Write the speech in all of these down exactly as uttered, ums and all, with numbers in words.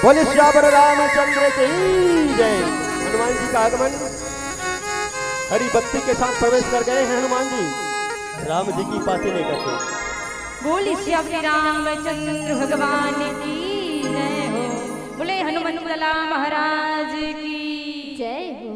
बोले सियावर रामचंद्र की जय। हनुमान जी का आगमन, हरी बत्ती के साथ प्रवेश कर गए हैं हनुमान जी, राम जी की पाती लेकर के। बोले सियावर रामचंद्र भगवान की जय हो। बोले हनुमंत लाला महाराज की जय हो।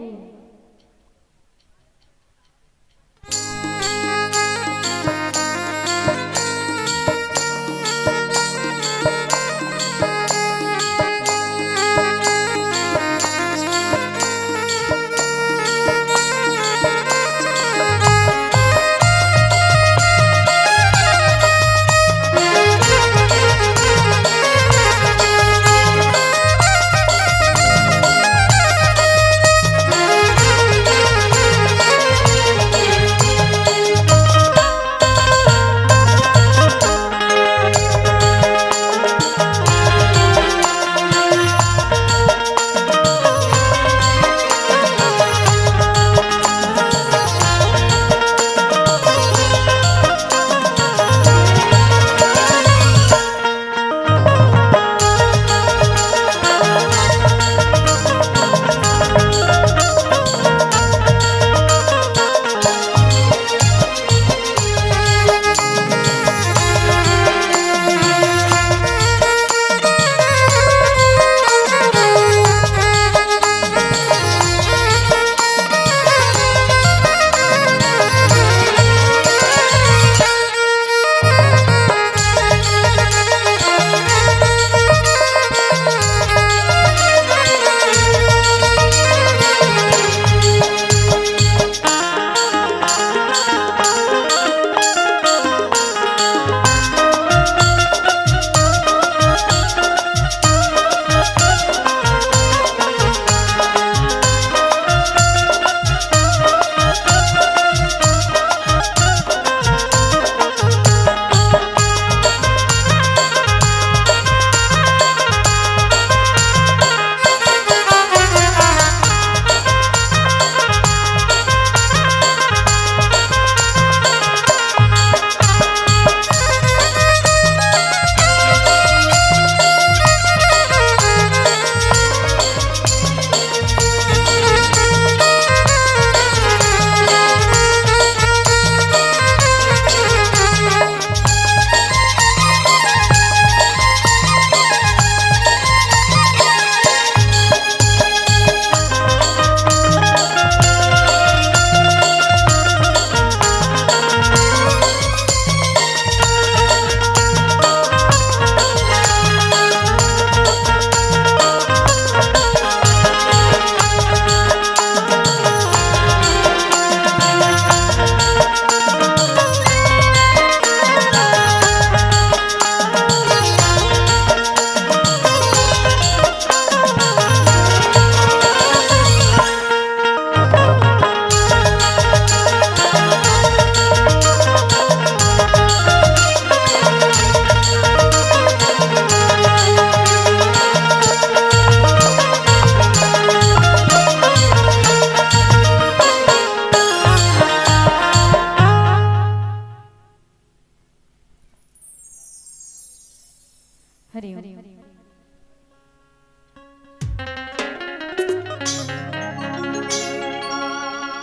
हरि ओम।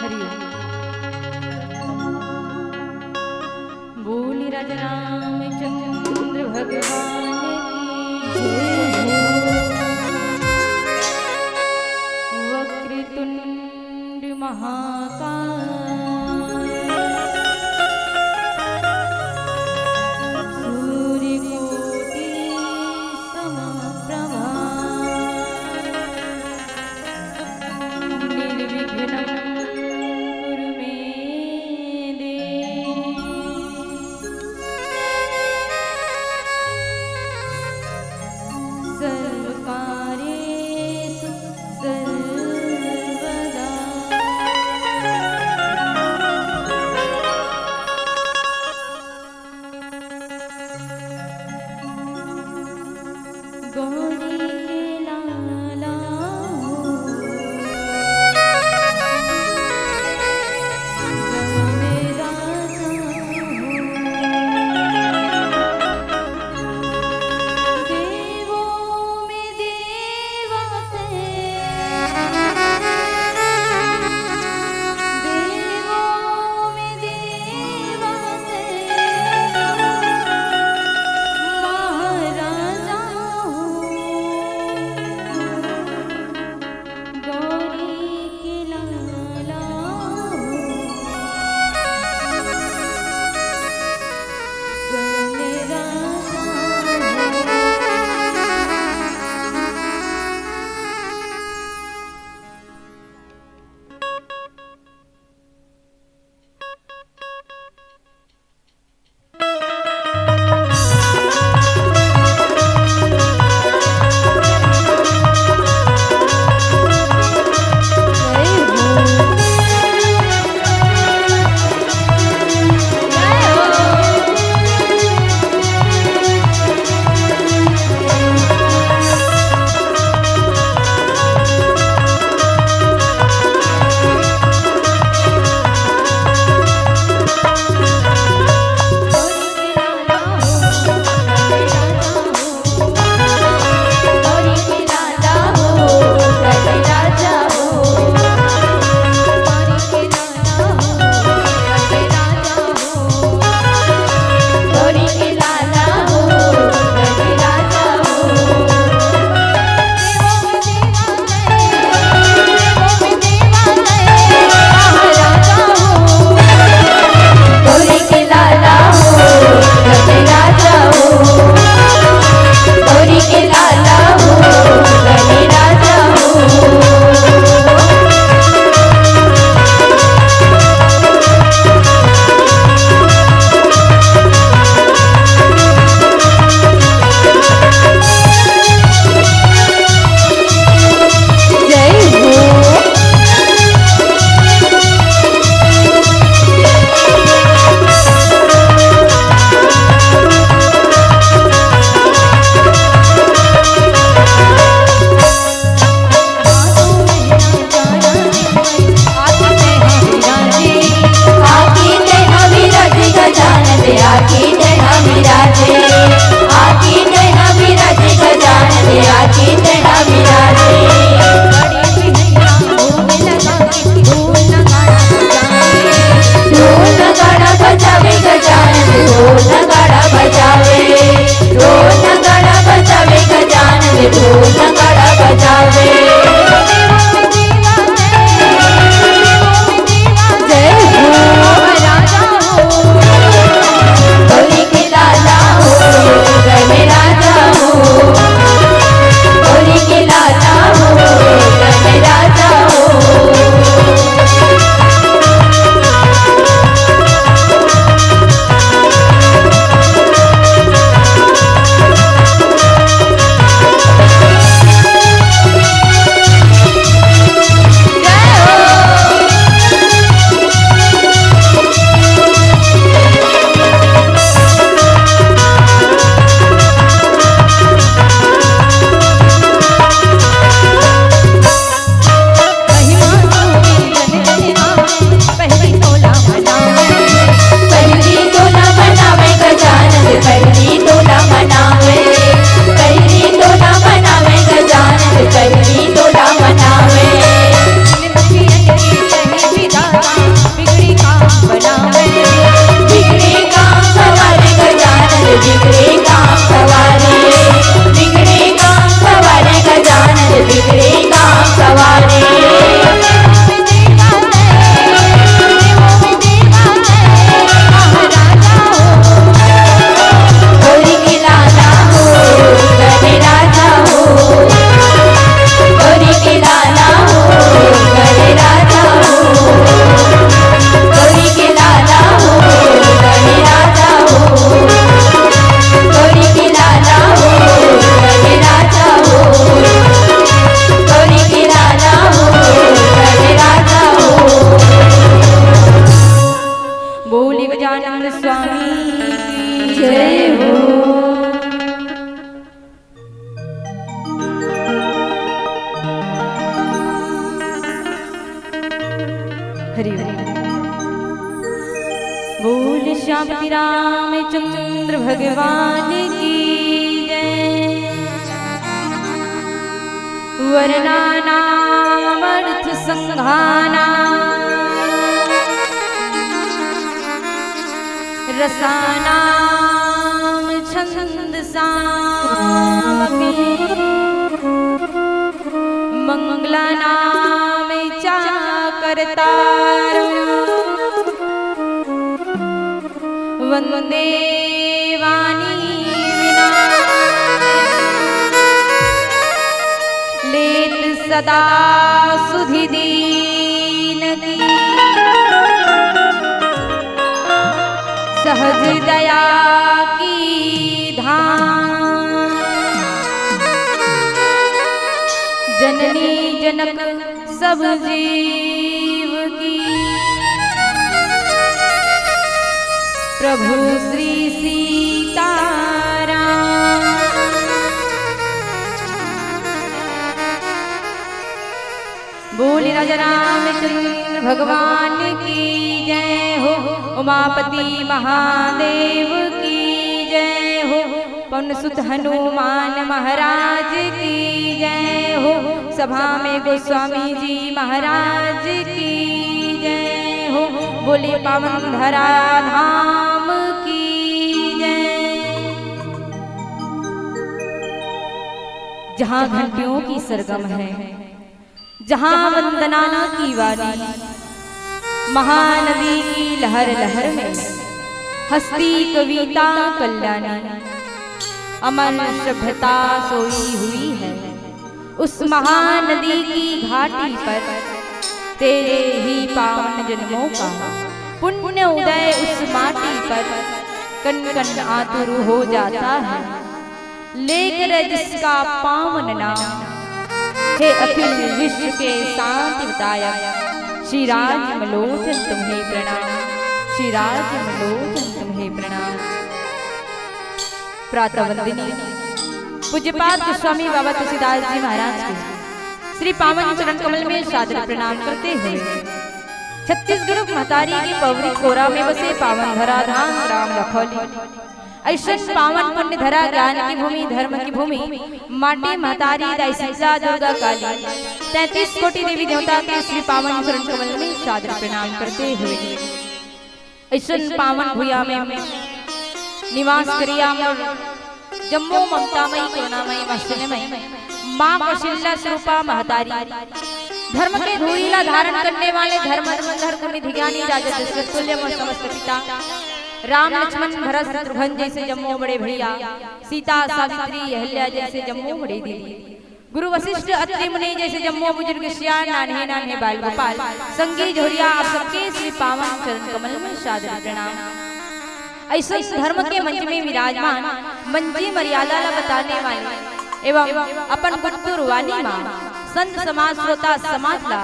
हरि ओम। बोल राजा रामचंद्र भगवान की जय हो। वक्रतुंड महाकाय सूर्यकोटि समप्रभा। निर्विघ्नं कुरु मे देव। सर्वकार्येषु सर्वदा। गौरी के लाला हो, गण में राजा हो, देवों में देव। नगाड़ा बजावे। जय हो। गौरी के लाला हो, गणराजा हो। गौरी के लाला हो, गणराजा हो। बोल गजानन स्वामी की जय हो। हरि हरि। बोल श्यामति रामचंद्र भगवान की जय। वर्णानामर्थ संघाना रसानाम छंदसामपि। मंगलानाम चाकरतारम वंदे वाणी विना। लेत सदा सुधि दीन की सहज दया की धाम। जननी जनक सब जीव की प्रभु श्री सीताराम। बोल राजा रामचंद्र भगवान की जय हो। उमापति महादेव की जय हो। पवन सुत हनुमान महाराज की जय हो। सभा में गोस्वामी जी महाराज की जय हो। बोले पावन धरा धाम की जय। जहाँ घंटियों की सरगम है, जहाँ वंदना की वाणी, महानदी की लहर लहर में हस्ती कविता कल्याणी, अमर सभ्यता सोई हुई है। उस महानदी की घाटी पर तेरे ही पावन जन्मों का पुण्य उदय, उस माटी पर कण कण आतुर हो जाता है। लेकर जिसका पावन नाम, हे अखिल विश्व के शांति विधायक, श्री राज मलोचन तुम्हें प्रणाम, श्री राज मलोचन तुम्हें प्रणाम। प्रातः वंदनीय पूज्यपाद गोस्वामी बाबा तुलसीदास जी महाराज के श्री पावन चरण कमल में सादर प्रणाम करते हुए, छत्तीसगढ़ महतारी की पवरी कोरा में बसे पावन धरा धाम ग्राम लखौली, ऐसन पावन पुण्य धरा, ज्ञान की भूमि, धर्म की भूमि, माटी महतारी, दाई शीतला, दुर्गा काली, तैंतीस कोटि देवी देवता के श्री पावन चरण कमल में सादर प्रणाम करते हुए, ऐसन पावन भुइयां में निवास करिया मोर जम्मो ममतामयी, करुणामयी, वात्सल्यमयी माँ कौशल्या स्वरूपा महतारी, धर्म के धूरी ला धारण करने वाले धर्म धर्मेंद्र गुणी धिज्ञानी राजा दशरथ तुल्य मोर समस्त पिता, राम लक्ष्मण भरत शत्रुघ्न जैसे जम्मो बड़े भैया, सीता सावित्री अहल्या जैसे जम्मो बड़े दीदी, गुरु वशिष्ठ अत्रि मुनि जैसे जम्मो बुजुर्ग सियान, नान्हे नान्हे बाल गोपाल, संगी झोरिया, आप सबके श्री पावन चरण कमल में सादर प्रणाम। ऐसन धर्म के मंच में विराजमान मंजी मर्यादा ला बताने वाले एवं अपन गुत्तुर वाणी मा संत समाज, श्रोता समाज ला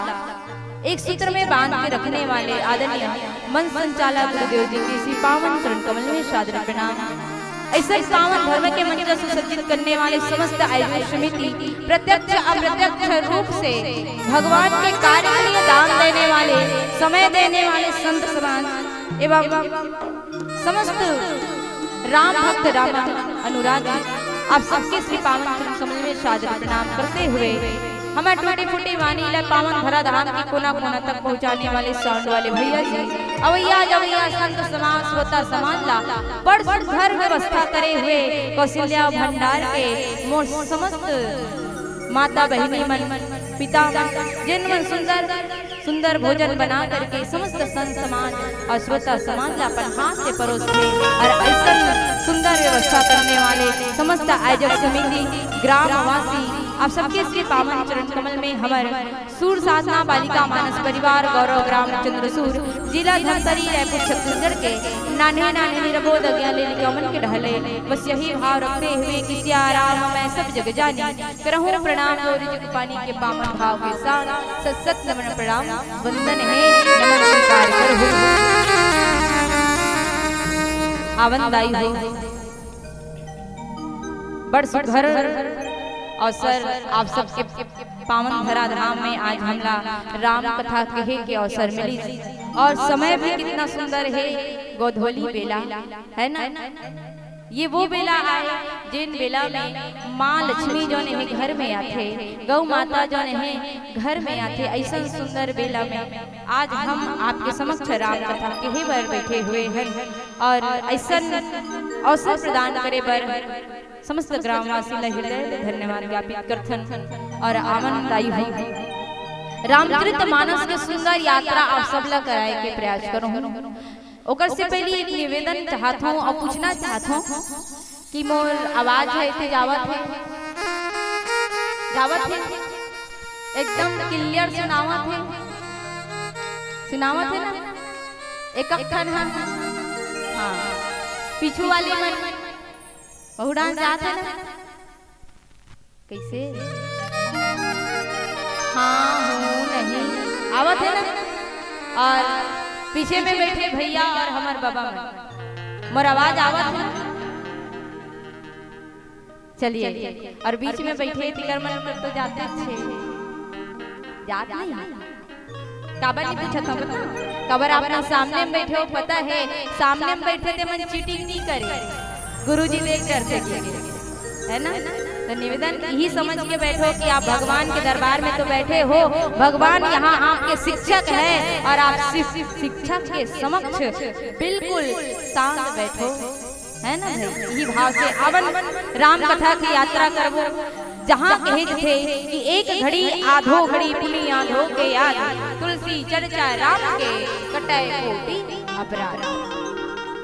एक सूत्र में बांध के रखने वाले आदरणीय मंच संचालक गुरुदेव जी के श्री पावन चरण कमल में सादर प्रणाम। ऐसे पावन धर्म के मंच ला सुसज्जित करने वाले समस्त आयोजक समिति, प्रत्यक्ष अप्रत्यक्ष रूप से भगवान के कार्य के लिए दान देने वाले, समय देने वाले संत समाज एवं समस्त राम भक्त राम अनुरागी, आप सबके श्री पावन चरण कमल में सादर प्रणाम करते हुए हमर टूटी फूटी वाणी ला पावन धरा धाम के कोना कोना तक पहुँचाने वाले साउंड वाले भैया जी, अवैया जवैया संत समाज, श्रोता समाज ला बड़ सुंदर व्यवस्था करे हुए कौशल्या भंडार के मोर समस्त माता बहिनी मन, पिता मन, जिन मन सुंदर सुंदर भोजन बना करके समस्त संत समाज और श्रोता समाज ला अपन हाथ से परोस थे और ऐसन सुंदर व्यवस्था करने वाले समस्त आयोजक समिति, ग्रामवासी, आप सबके श्री पावन चरण कमल में हमर सूर साधना बालिका मानस परिवार, गौरव ग्राम चंद्रसूर, जिला धमतरी, रायपुर, छत्तीसगढ़ के नान्हे नान्हे निरबोध अज्ञा ले लिखा मन के ढले। बस यही भाव रखते हुए कि सिया राम मैं सब जग जानी, करहूँ प्रणाम गौरी जग पानी के पावन भाव के साथ सत सत नमन प्रणाम वंदन है, नमन स्वीकार करहु। आवन दाई हो, बड़ सुघर अवसर आप सबके पावन धरा धाम में आज हमला राम कथा कहे के अवसर मिली और समय भी कितना सुंदर है, गोधूली बेला है ना। ये वो बेला आए जेन बेला में माँ लक्ष्मी जोन है घर में आथे, गौ माता जोन है घर में आथे। ऐसन सुंदर बेला में आज हम आपके समक्ष राम कथा कहे बर बैठे हुए हैं और ऐसन अवसर प्रदान करे बर समस्त ग्रामवासी ला हृदय ले धन्यवाद ज्ञापित करथन और आवन दाई हो। रामचरित मानस के सुंदर यात्रा आप सब ला कराए के प्रयास करहूँ। ओकर से पहले एक निवेदन चाहत हूँ और पूछना चाहत हूँ कि मोर आवाज है इसे जावत है, जावत है, एकदम क्लियर सुनावत है, सुनावत है ना? एक अक्खन हाँ, हाँ। पीछू वाले मन बहुड़ान जात है ना? कैसे? हाँ, हूँ, नहीं। आवत है ना? और पीछे में बैठे भैया और हमर बाबा मन। मोर आवाज आवत है? चलिए। और बीच में बैठे तिकर मन कर तो जाते अच्छे। जात नहीं। काबर नहीं पूछत हूँ, बता? काबर आप ना सामने में बैठे हो, पता है, सामने में बैठे ते मन चीटिंग नहीं करे, गुरुजी देख करते, है ना? तो निवेदन यही समझ के बैठो कि आप भगवान के दरबार में तो बैठे हो, भगवान यहाँ आपके शिक्षक है और आप शिक-, शिक्षक के समक्ष बिल्कुल शांत बैठो, है ना भाई? यही भाव से आवन राम कथा की यात्रा करबो, जहाँ कहे थे कि एक घड़ी आधो घड़ी पुनि आंधो के याद, तुलसी चर्चा राम के कटै कोटि अपराध।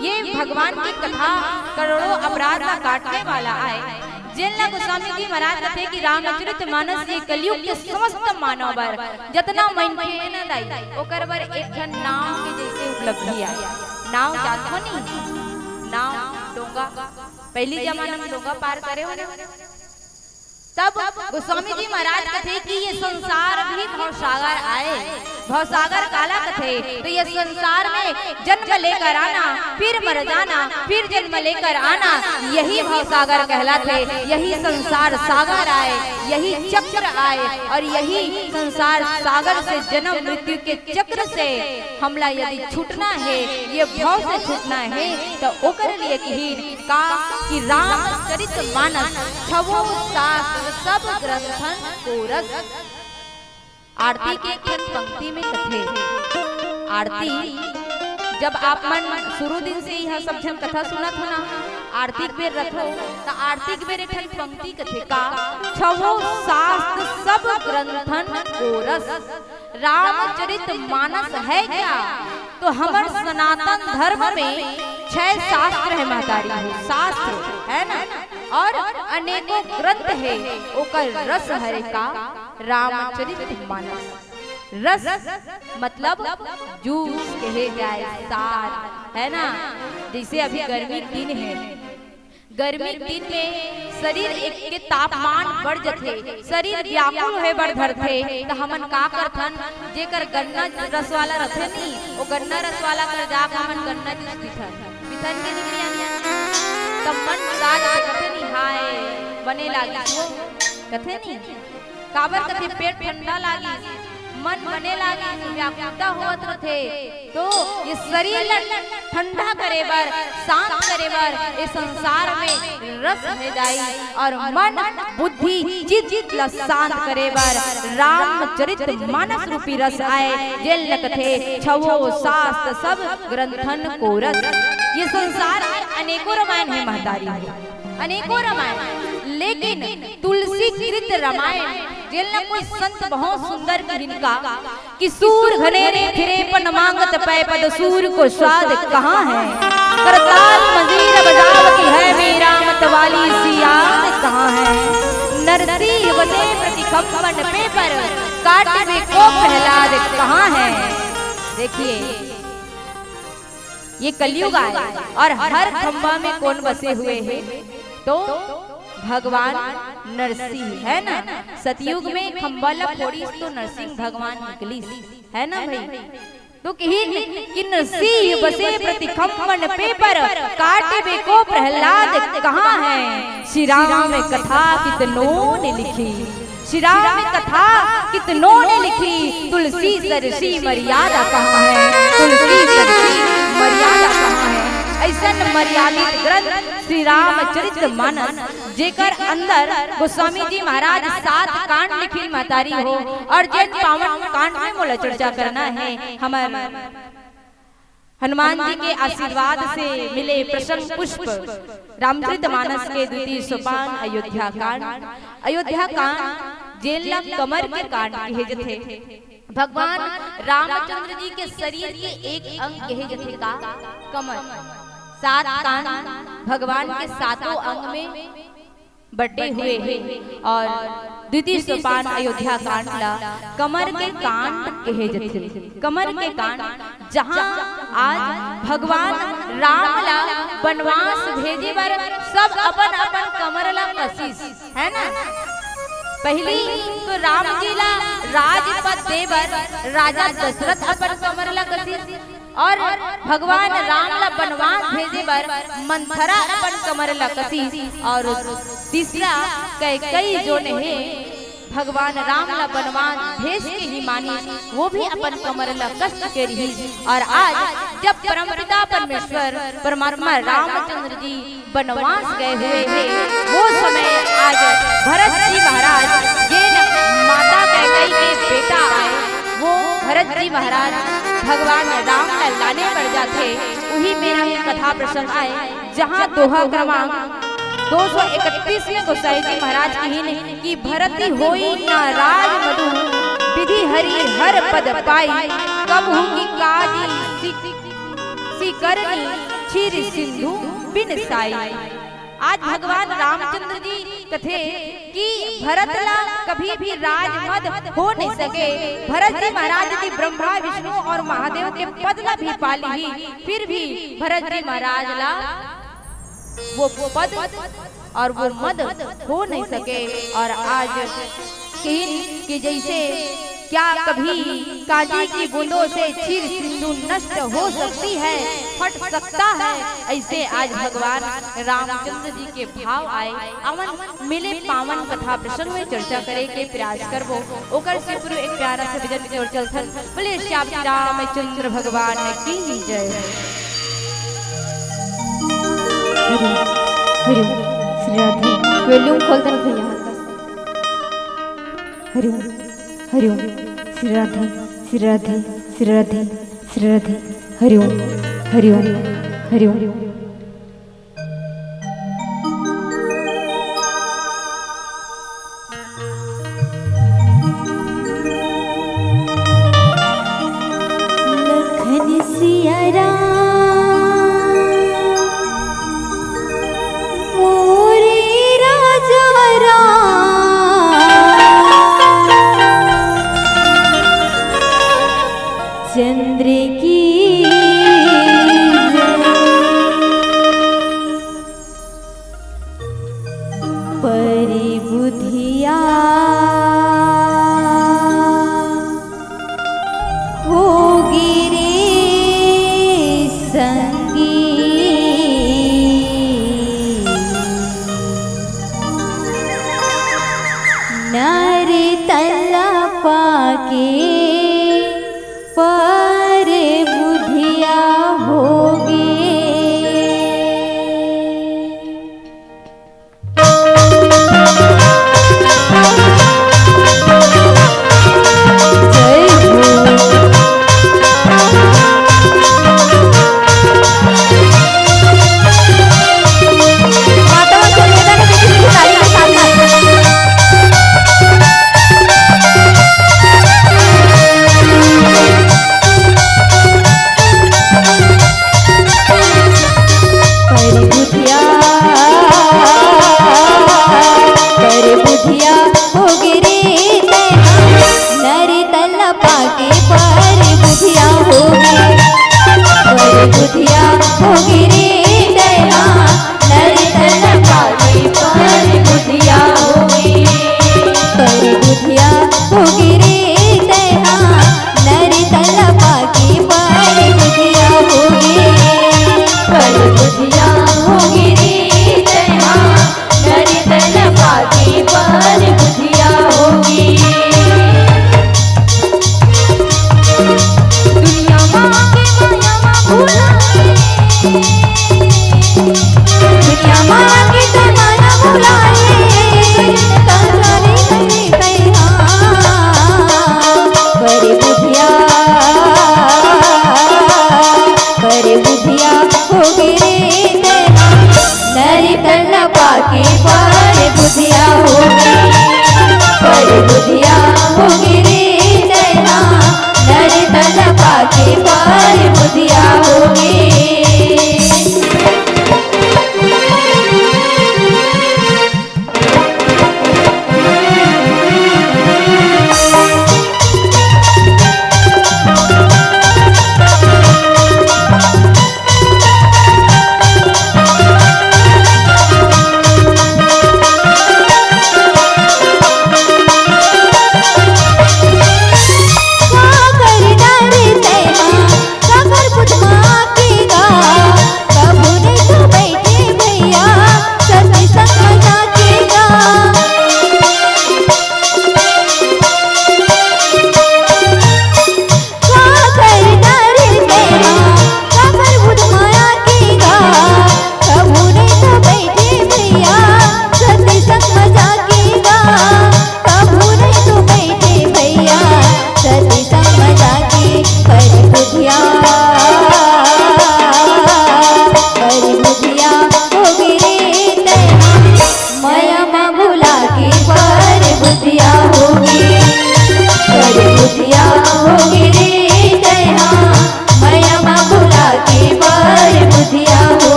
ये भगवान की कथा करोड़ों अपराध का काटने वाला आए। जेन ला गोस्वामी जी महाराज कथे कि रामचरित मानस ये कलयुग के समस्त मानव बर, जतना मनखे हे ना दाई, ओकर बर एक ठन नाव के जैसे उपलब्धि आए। नाव जानत हो नहीं? नाव, डोंगा, पहली जमाना में डोंगा पार करे हो ना? तब गोस्वामी जी महाराज कथे कि ये संसार भी भवसागर आए। भवसागर काला कथे? तो ये संसार में जन्म लेकर आना, फिर मर जाना, फिर जन्म लेकर आना, यही भवसागर कहलाथे। यही संसार सागर आए, यही चक्र आए और यही संसार सागर से जन्म मृत्यु के चक्र से हमला यदि छूटना है, ये भव से छूटना है, तो ओकर लिए किहिन का कि रामचरित मानस छवो शास्त्र सब ग्रंथन को रस। आरती के एक ठन पंक्ति में कथे, आरती जब आप मन शुरू दिन से ही यह सब झन कथा सुनत हो ना, आरती के बेर रथो, त आरती के बेर एक ठन पंक्ति कथे का, "छवो शास्त्र सब ग्रंथन को रस।" रामचरित मानस है क्या? तो हमर सनातन धर्म में छह शास्त्र है महतारी हो, शास्त्र है ना, और अनेकों ग्रंथ है, ओकर रस हरे का रामचरित मानस। रस मतलब जूस कहे जाए, सार, है ना? जैसे अभी गर्मी के दिन है, गर्मी के दिन में शरीर एक के तापमान बढ़ जथे, शरीर व्याकुल होए बर धरथे, त हमन का करथन? जेकर गन्ना रस वाला रथे नी, वो गन्ना रस वाला कर जाके हमन गन्ना जूस पीथन, पीथन के नी पिया? त मन उदास हो जथे नी, हाय, बने लागिस वो, कथे नी, काबर कथे, पेट ठंडा लागिस, मन बने लागिस, व्याकुलता होवत रथे। तो ये शरीर ला ठंडा करे बर, शांत करे बर ये संसार में रस हे दाई, और मन, बुद्धि, चित्त ला शांत करे बर रामचरित मानस रूपी रस आए, जेन ल कथे छवो शास्त्र सब ग्रंथन को रस। ये संसार में अनेकों रामायण हे महतारी हो, अनेकों रामायण, लेकिन तुलसी कृत रामायण, जेन ला कोई संत बहुत सुंदर कहिन का कि सूर घनेरे फिरे पन मांगत पै पद सूर को स्वाद कहाँ है? करताल मजीर बजावती है मेरा मतवाली सी याद कहाँ है? नरसिंह बसे प्रतिखंबन पे पर काटवे को प्रहलाद कहाँ है? देखिए, ये कलयुग आए और हर खंबा में कौन बसे हुए है? तो भगवान नरसिंह, है ना? सतयुग में खंबा ला फोड़िस तो नरसिंह भगवान निकलिस, है ना भाई? तो कहिन कि नरसिंह बसे प्रतिखंबन पे पर काटवे को प्रहलाद कहाँ है? श्री राम कथा कितनों ने लिखी, श्री राम कथा कितनों ने लिखी, तुलसी सरसी मर्यादा कहाँ है? तुलसी सरसी मर्यादा कहाँ है? ऐसन मर्यादित ग्रंथ श्री रामचरित मानस, जेकर अंदर गोस्वामी जी महाराज सात कांड लिखिन महतारी हो, और जेन पावन कांड में मोला चर्चा करना है, हमर हनुमान जी के आशीर्वाद से मिले प्रसन्न पुष्प, रामचरित मानस के द्वितीय सोपान अयोध्या कांड। अयोध्या कांड जेन ला कमर के कांड कहे जथे। भगवान रामचंद्र जी के शरीर के एक अंग कहे जथे का? कमर। सात कांड भगवान के सातों अंग में बटे हुए हे और द्वितीय सोपान अयोध्या कांड ला कमर के कांड कहे जथे। कमर के कांड, जहां आज भगवान राम ला बनवास भेजे बर सब अपन अपन कमर ला कसिस, है ना? पहली तो राम जी ला राजपद दे बर राजा दशरथ अपन कमर ला कसिस, और भगवान राम ला बनवास भेजे बर मंथरा अपन कमर ला कसिस, और तीसरा कैकई जोन हे भगवान राम ला बनवास भेज के ही मानिस, वो भी अपन कमर ला कस के रहिस। और आज जब परमपिता परमेश्वर परमात्मा रामचंद्र जी बनवास गए हुए हे, वो समय आज भरत जी महाराज जेन माता कैकई के बेटा आए, वो भरत जी महाराज भगवान राम ला लाने बर जाथे, उही मेरा ही कथा प्रसंग आए, जहाँ दोहा क्रमांक दो सौ इकतीस में गोसाई जी महाराज कहिन कि भरत होई ना राज मधु, विधि हरि हर पद पाई, कबहु की काजी सिक-, सिकरनी क्षीर सिंधु बिन साई। आज भगवान रामचंद्र जी कथे कि भरत ला कभी भी राजमद हो नहीं सके। भरत जी महाराज जी ब्रह्मा, विष्णु और महादेव के पद ला भी पा लिही, फिर भी भरत जी महाराज ला वो पद और वो मद हो नहीं सके। और आज कहिन कि जैसे क्या कभी काजी की बूंदों से क्षीर सिंधु नष्ट हो सकती है, फट सकता है, ऐसे आज भगवान रामचंद्र जी के भाव आए। अमन मिले पावन कथा प्रसंग में चर्चा करे के प्रयास करबो। ओकर से पूर्व एक प्यारा सा भजन की ओर चलथन। बोले श्याम रामचंद्र भगवान की जय। हरि ओम, हरि ओम, श्री राधे। वॉल्यूम खोल दे भैया हल्का सा। हरि ओम, हरि ओम, श्री राधे, श्री राधे, श्री राधे, श्री राधे। हरि ओम, हरि ओम, हरि ओम। अरे बुधिया होगे रे संगी, नर तन ला पाके पर बुधिया होगे। जय हो। माता मन के निवेदन है, मीठी मीठी ताली के साथ में।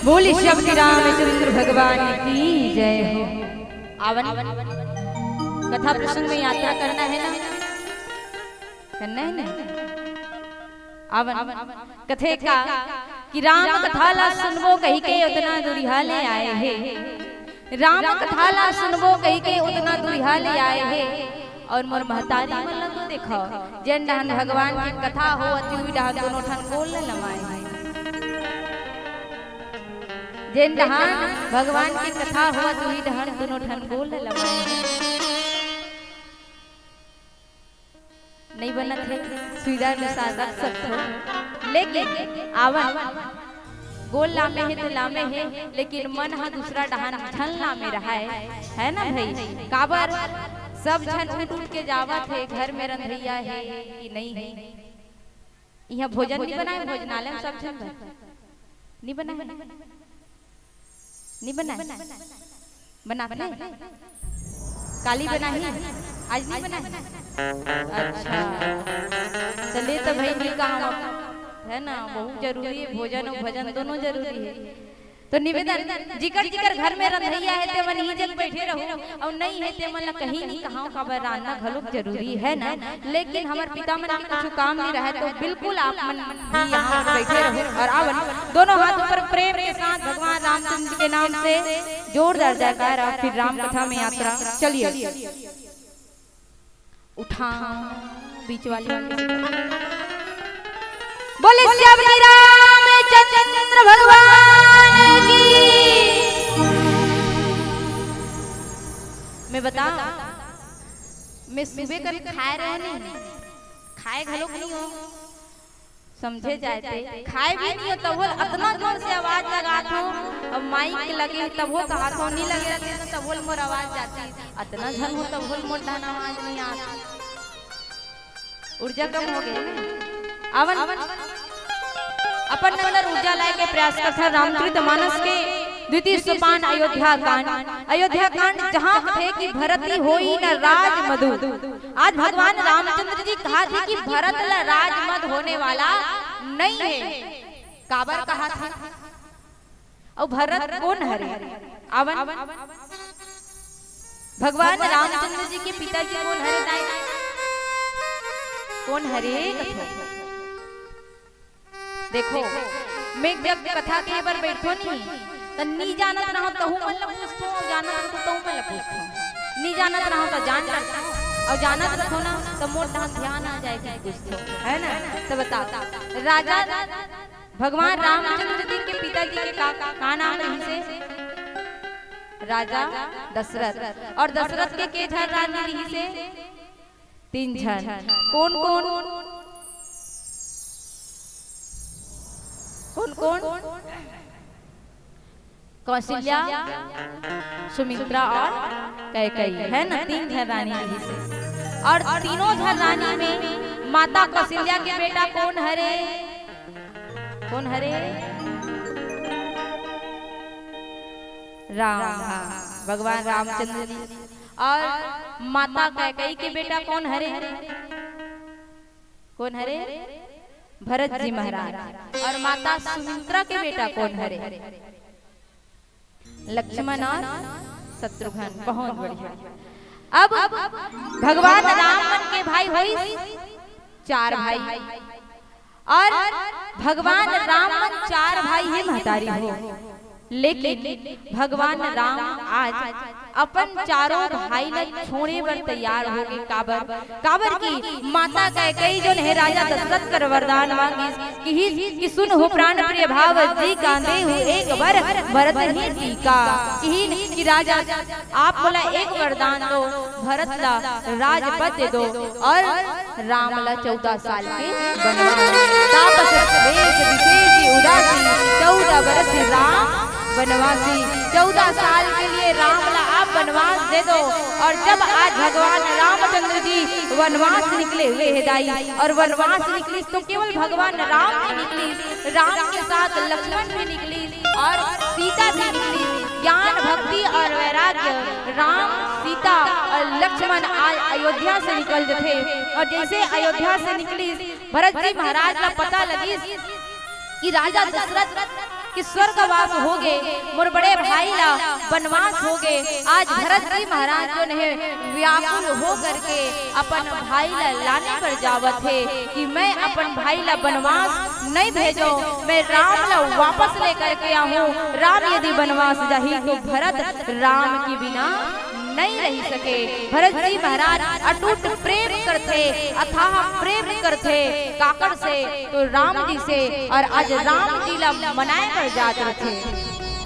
बोल श्री रामचंद्र भगवान की जय हो। आवन, कथा प्रसंग में यात्रा करना है ना, करना है ना। आवन, कथे का कि राम कथा ला सुनबो कहिके उतना दुरिहा ले आए हे। राम कथा ला सुनबो कहिके उतना दुरिहा ले आए हे। और मोर महतारी मन ला तो देखो, जेन डहन भगवान के कथा होवत हे, उही डहन दोनों ठन गोल ल लमाए हे। जेन डहन भगवान के कथा होवत हे, उही डहन दोनों ठन गोल ल लमाए हे। नइ बनत हे, सुविधा अनुसार रख सकथो, लेकिन आवन, गोल लामे हे तो लामे हे, लेकिन मन ह दूसरा डहन झन लामे रहय, है ना भई? काबर सब झन उठ उठ के जावत हे, घर में रंधइया हे कि नइ हे? इहाँ भोजन नइ बनाए, भोजनालय में सब झन बर नइ बनाए, नइ बनाए, बनाथे? काली बनाही, आज नइ बनाही। अच्छा, त ले त भई नइ कहंव, है ना, बहुत जरूरी हे, भोजन अउ भजन दोनों जरूरी हे। तो निवेदन, जिकर जिकर घर में रंधइया हे, ते मन इही जग बइठे रहू, अउ नइ हे ते मन ला कहीं नइ कहंव, काबर रांधना घलोक जरूरी हे ना। लेकिन हमर पिता मन के कुछ काम नइ रहय, तो बिल्कुल आप मन भी यहाँ पर बइठे रहू। और आवन, दोनों हाथ ऊपर प्रेम के साथ भगवान रामचंद्र के नाम से जोरदार जयकारा, फिर राम कथा में यात्रा। चलिए, उठा बीच वाली। बोले श्री रामचंद्र भगवान की। मैं बताओ, मैं सुबह कर खाए रहे नहीं, खाए घलोक नहीं हो, समझे जाए ते खाए भी नहीं हो, तभो ले अतना जोर से आवाज लगात हो, अब माइक लगे हे तभो कहात हो, नहीं लगे रहते तो तभो ले मोर आवाज जाती, अतना झन हो तभो ले मोर डहन आवाज नहीं आत, ऊर्जा कम हो गई ना। आवन, अपन अंदर ऊर्जा लाए के प्रयास करथन। रामचरित मानस के द्वितीय सोपान अयोध्या कांड, अयोध्या कांड जहाँ कथे कि भरत ही होई न राज मधु। आज भगवान रामचंद्र जी कहाथे कि भरत ला राज मद होने वाला नइ हे। काबर कहाथे? अउ भरत कोन हरे? आवन, भगवान रामचंद्र जी के पिताजी कोन हरे दाई? कोन हरे कथो? देखो, मैं जब कथा कहे बर बइठथों नहीं, त नी जानत रहंव तहू मन ला पूछथों, अउ जानत रहंव तहू मन ला पूछथों। नी जानत रहंव त जान डरथों, अउ जानत रहथों ना त मोर डहन ध्यान आ जाए कि पूछथों, है ना? त बता, राजा भगवान रामचंद्र जी के पिताजी के का, का नाम रहिसे? राजा दशरथ। और दशरथ के के झन रानी रहिसे? तीन झन। कोन कोन? कोन कोन? कौशल्या, सुमित्रा और कैकेयी, है ना? तीन झन रानी रहिसे। और तीनों झन रानी में माता कौशल्या के बेटा कोन हरे? कोन हरे? राम, हाँ, भगवान रामचंद्र जी। और माता कैकेयी के बेटा कोन हरे? कोन हरे? भरत जी महाराज। और माता सुमित्रा के बेटा कोन हरे? लक्ष्मण और शत्रुघ्न। बहुत बढ़िया। अब भगवान राम मन के भाई होइस चार भाई, और भगवान राम मन चार भाई हे महतारी हो, लेकिन भगवान राम आज अपन चारों भाई ला छोड़े बर तैयार होगे। काबर? काबर कि माता कैकेयी जोन हे राजा दशरथ कर वरदान मांगिस, किहिस कि सुन हो प्राण प्रिय भाव जी कांदेहु एक बर भरत ही टीका। किहिन कि राजा आप मोला एक वरदान दो, भरत ला राजपद दे दो और राम ला चौदह साल के वनवास। तापस वेश विशेष उदासी, चौदह बरस राम वनवासी। चौदह साल के लिए राम ला आप वनवास दे दो। और जब आज भगवान रामचंद्र जी वनवास निकले हुए हे दाई, और वनवास निकलिस तो केवल भगवान राम नहीं निकलिस, राम के साथ लक्ष्मण भी निकलिस और सीता भी निकलिस। ज्ञान, भक्ति और वैराग्य, राम, सीता और लक्ष्मण आज अयोध्या से निकल जथे। और जैसे अयोध्या से निकलिस, भरत जी महाराज ला पता लगिस कि राजा दशरथ स्वर्गवास होगे, मोर बड़े भाई ला बनवास होगे। आज भरत जी महाराज जो हे व्याकुल हो करके अपन भाई ला लाने बर जावत हे कि मैं अपन भाई ला बनवास नहीं भेजो, मैं राम ला वापस लेकर के आहूँ। राम यदि बनवास जाही तो भरत राम के बिना नहीं रह सके। भरत जी महाराज अटूट प्रेम करथे, अथाह प्रेम करथे, काकर से तो राम जी से, और आज राम जी ला मनाए बर जात रथे।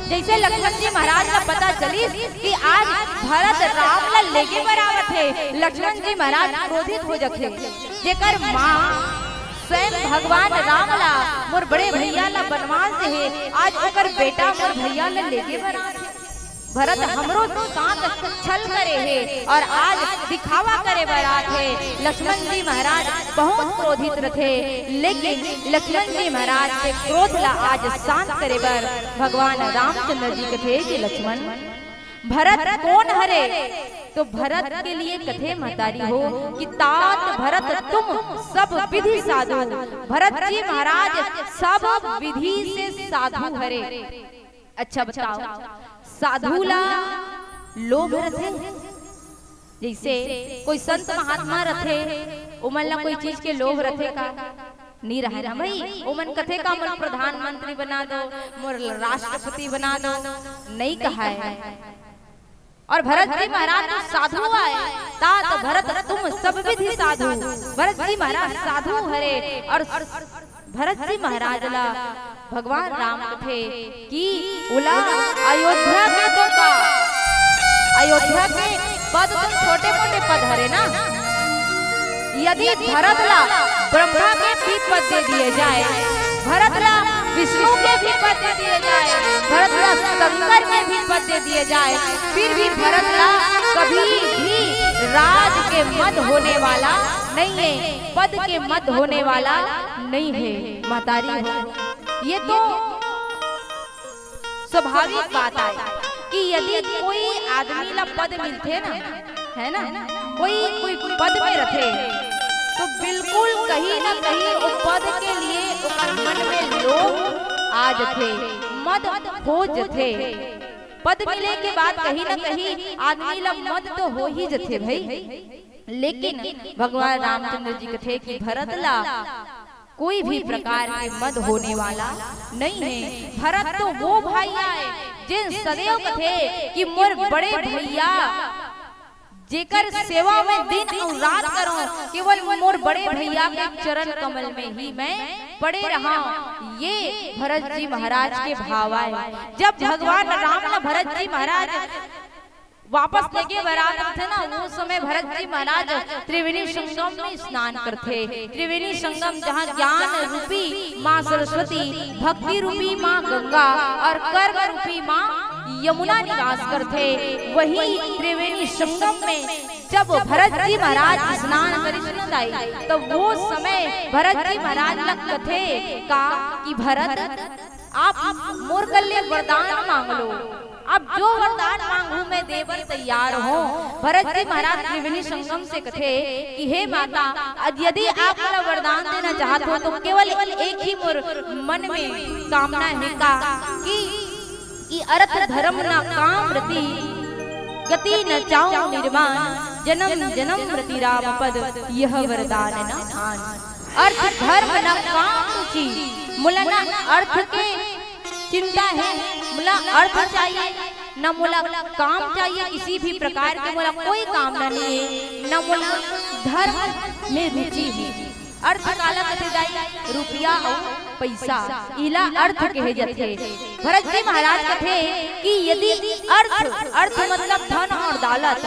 जैसे लक्ष्मण जी महाराज ला पता चलिस कि आज भरत राम ला लेगे बर आवत हे, लक्ष्मण जी महाराज क्रोधित हो जथे। जेकर माँ स्वयं भगवान राम ला, मोर बड़े भैया ला बनवास दे हे, आज ओकर बेटा मोर भैया ला लेगे बर आथे। भरत हमरो साथ छल करे हे और आज दिखावा करे बर आत हे। लक्ष्मण जी महाराज बहुत क्रोधित रथे, लेकिन लक्ष्मण जी महाराज के क्रोध ला आज शांत करे बर भगवान रामचंद्र जी कथे कि लक्ष्मण, भरत कौन हरे? तो भरत के लिए कथे महतारी हो कि तात भरत तुम सब विधि साधु। भरत जी महाराज सब विधि से साधु हरे। अच्छा बताओ, साधु ला लोभ रथे? जैसे कोई संत महात्मा रथे, ओमन ला कोई चीज के लोभ रथे का? नी रहय ना भाई। ओमन कथे का मोला प्रधानमंत्री बना दो, मोला राष्ट्रपति बना दो, नहीं कहाय। और भरत जी महाराज तो साधु आय, तात भरत तुम सब विधि साधु। भरत जी महाराज साधु हरे और भरत जी महाराज ला भगवान राम कथे कि ओला अयोध्या के तो का, अयोध्या के पद तो छोटे मोटे पद हरे ना। यदि भरत ला ब्रह्मा के भी पद दे दिए जाए, भरत ला विष्णु के भी पद दे दिए जाए, भरत ला शंकर के भी पद दे दिए जाए, फिर भी भरत ला कभी भी राज के मद होने वाला नहीं है, पद के मद होने वाला नहीं है। महतारी हो, ये तो स्वाभाविक बात आय कि यदि कोई आदमी ला पद मिलथे ना, है ना, कोई, कोई पद में रथे, तो बिल्कुल कहीं ना कहीं वो पद के लिए ओकर मन में लोभ आ जथे, मद हो जथे। पद मिले के बाद कहीं ना कहीं आदमी ला मद तो हो ही जथे भाई। लेकिन भगवान रामचंद्र जी कथे कि भरत ला कोई भी प्रकार के मद होने वाला नहीं है। भरत तो वो भाई आय, जेन सदैव कथे कि मोर बड़े भैया, जेकर सेवा में दिन अउ रात करूं, केवल मोर बड़े भैया के चरण कमल में ही मैं पड़े रहा। ये भरत जी महाराज के भाव आय। जब भगवान राम ला भरत जी महाराज वापस लेगे बर आत रथे ना, वो समय भरत जी महाराज त्रिवेणी संगम में स्नान करथे। त्रिवेणी संगम, जहाँ ज्ञान रूपी माँ सरस्वती, भक्ति रूपी माँ गंगा और कर्म रूपी माँ यमुना निवास करथे, वही त्रिवेणी संगम में जब भरत जी महाराज स्नान करिस न दाई, तब वो समय भरत जी महाराज ला कथे का कि भरत, आप मोर कर ले वरदान मांग लो, आप जो वरदान मांगू मैं दे बर तैयार हूँ। भरत जी महाराज त्रिवेणी संगम से कथे कि हे माता, अज यदि आप मोला वरदान देना चाहत हो तो केवल एक ही मोर मन में कामना है का कि, कि अर्थ धर्म न काम रति, गति न चाहूं निर्वाण, जन्म जन्म रति राम पद, यह वरदान न आन। अर्थ धर्म न काम रुचि, मोला न अर्थ के चिंता है, मोला अर्थ चाहिए, न मोला काम चाहिए, किसी भी प्रकार के मोला कोई कामना नहीं है, न मोला धर्म में रुचि है। अर्थ काला कथे दाई? रुपया अउ पैसा, इला अर्थ कहे जाथे। भरत जी महाराज कथे कि यदि अर्थ, अर्थ मतलब धन और दौलत,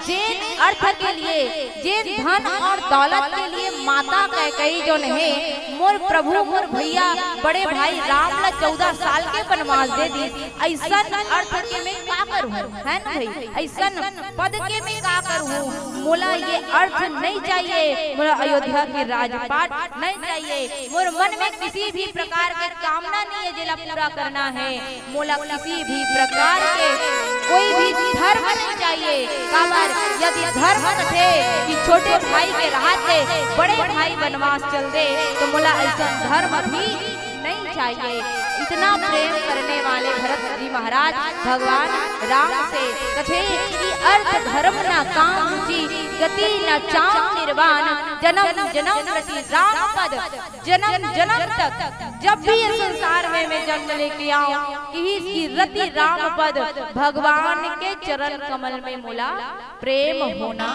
जेन अर्थ के लिए, जेन धन और दौलत के लिए माता कैकेयी जोन हे, मोर प्रभु, मोर भैया, बड़े भाई राम ला चौदह साल के वनवास दे दिस, अइसन अर्थ के मैं का करूँ, है ना भाई? अइसन पद के मैं का करूँ? मोला ये अर्थ नहीं चाहिए, मोला अयोध्या के राजपाट नहीं चाहिए, मोर मन में किसी भी प्रकार के कामना नहीं है जेला पूरा करना है। मोला किसी भी प्रकार के कोई भी धर्म नहीं चाहिए। काबर यदि धर्म कथे कि छोटे भाई के राहत ले बड़े भाई वनवास चल दे, तो मोला अइसन धर्म भी नहीं चाहिए। इतना प्रेम करने वाले भरत जी महाराज भगवान राम से कथे कि अर्थ धर्म न काम रुचि, गति न चाम निर्वाण, जन्म जन्म रति राम पद, जन्म जन्म तक जब भी इस संसार में मैं जन्म लेके आऊं, कि इसकी रति राम पद, भगवान के चरण कमल में मोला प्रेम होना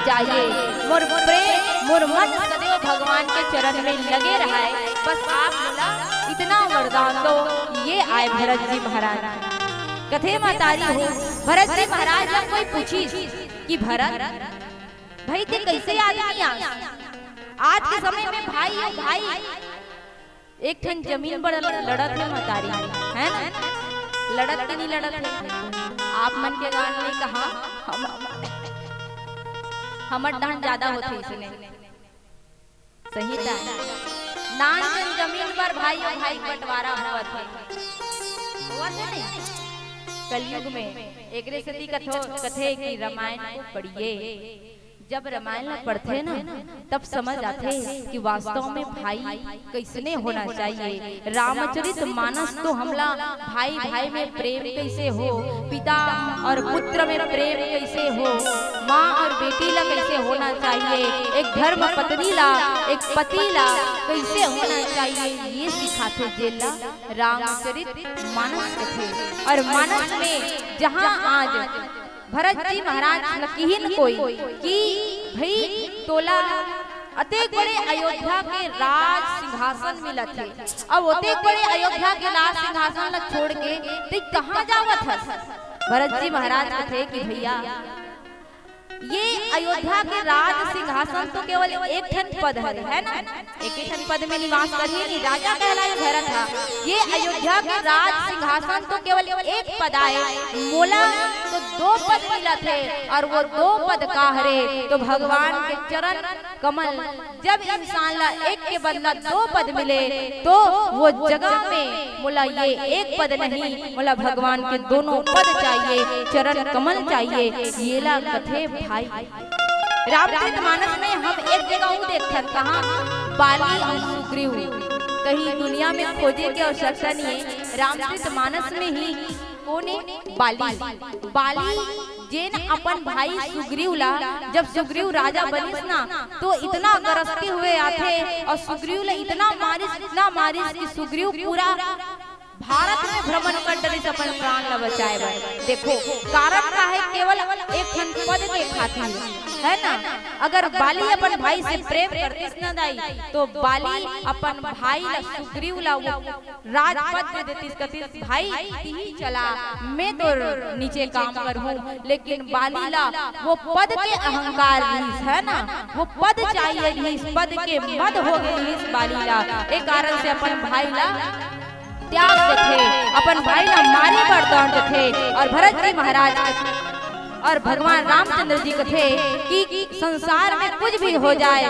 चाहिए। मोर प्रेम, मोर मन सदैव भगवान के चरण में लगे रहे। बस आप मोला इतना वरदान दो। ये आय भरत जी महाराज। कथे महतारी हो, भरत जी महाराज ला कोई पूछिस कि भरत भाई, ते कैसे आदमी आस? आज के समय में भाई अउ भाई एक ठन जमीन बर लड़त हे महतारी, है ना? लड़त के नहीं लड़त हे? आप मन के गांव में कहा, हम, हमर डहन ज्यादा होथे इसने। सही ता। नान जन जमीन बर भाई अउ भाई बंटवारा होवत हे। होवत हे नहीं? कलयुग में एकरे सेती कथो, कथे कि रामायण को पढ़िए। जब रामायण ला पढ़थे ना, तब समझ आथे कि वास्तव में भाई कैसने होना चाहिए। रामचरित मानस तो हमला भाई भाई में प्रेम कैसे हो, पिता और पुत्र में प्रेम कैसे हो, माँ और बेटी ला कैसे होना चाहिए, एक धर्म पत्नी ला, एक पति ला कैसे होना चाहिए, ये सिखाथे जेला रामचरित मानस कथे। और मानस में जहाँ आज भरत जी महाराज ल किहिन कोई कि भई तोला अतेक बड़े अयोध्या के राज सिंहासन मिलत हे, अउ ओतेक बड़े अयोध्या के राज सिंहासन ल छोड़ के तई कहाँ जावत हस? भरत जी महाराज कथे कि भैया, ये अयोध्या के राज सिंहासन तो केवल एक ठन पद हरे, है ना? एक ही ठन पद में निवास करही नहीं, राजा कहलाए भरत हा। ये अयोध्या के राज सिंहासन तो केवल एक पद आए, मोला तो दो पद मिलत हे, और वो दो पद का हरे? तो भगवान के चरण कमल। जब इंसान ला एक के बदला दो पद मिले, तो वो जगह में मोला ये एक पद नहीं, मोला भगवान के दोनों पद चाहिए, चरण कमल चाहिए, येला कथे भाई। रामचरित मानस में हम एक जगह अउ देखथन, कहाँ? बाली अउ सुग्रीव। कहीं दुनिया में खोजे के आवश्यकता नहीं है, रामचरित मानस में ही। कोने? बाली। बाली जेन अपन भाई सुग्रीव ला, जब सुग्रीव राजा बनिस ना, तो इतना गरजते हुए आथे और सुग्रीव ला इतना मारिस, इतना मारिस कि सुग्रीव पूरा भारत में भ्रमण कर डरिस अपन प्राण ला बचाए बर। देखो, कारण का है? केवल एक ठन पद के खातिर, है ना? अगर बाली अपन भाई से प्रेम करतिस ना दाई, तो बाली अपन भाई ला, सुग्रीव ला, वो राजपद दे देतिस, कतिस, "भाई, तिही चला, मैं तो नीचे काम करहूँ।" लेकिन बाली ला वो पद के अहंकार रहिस, है ना? वो पद चाहिए रहिस, पद के मद हो गे रहिस बाली ला। ए कारण से अपन भाई ला त्याग देथे, अपन भाई ला मारे बर दौड़ देथे। और भरत जी महाराज और भगवान रामचंद्र जी कथे कि संसार में कुछ भी हो जाए,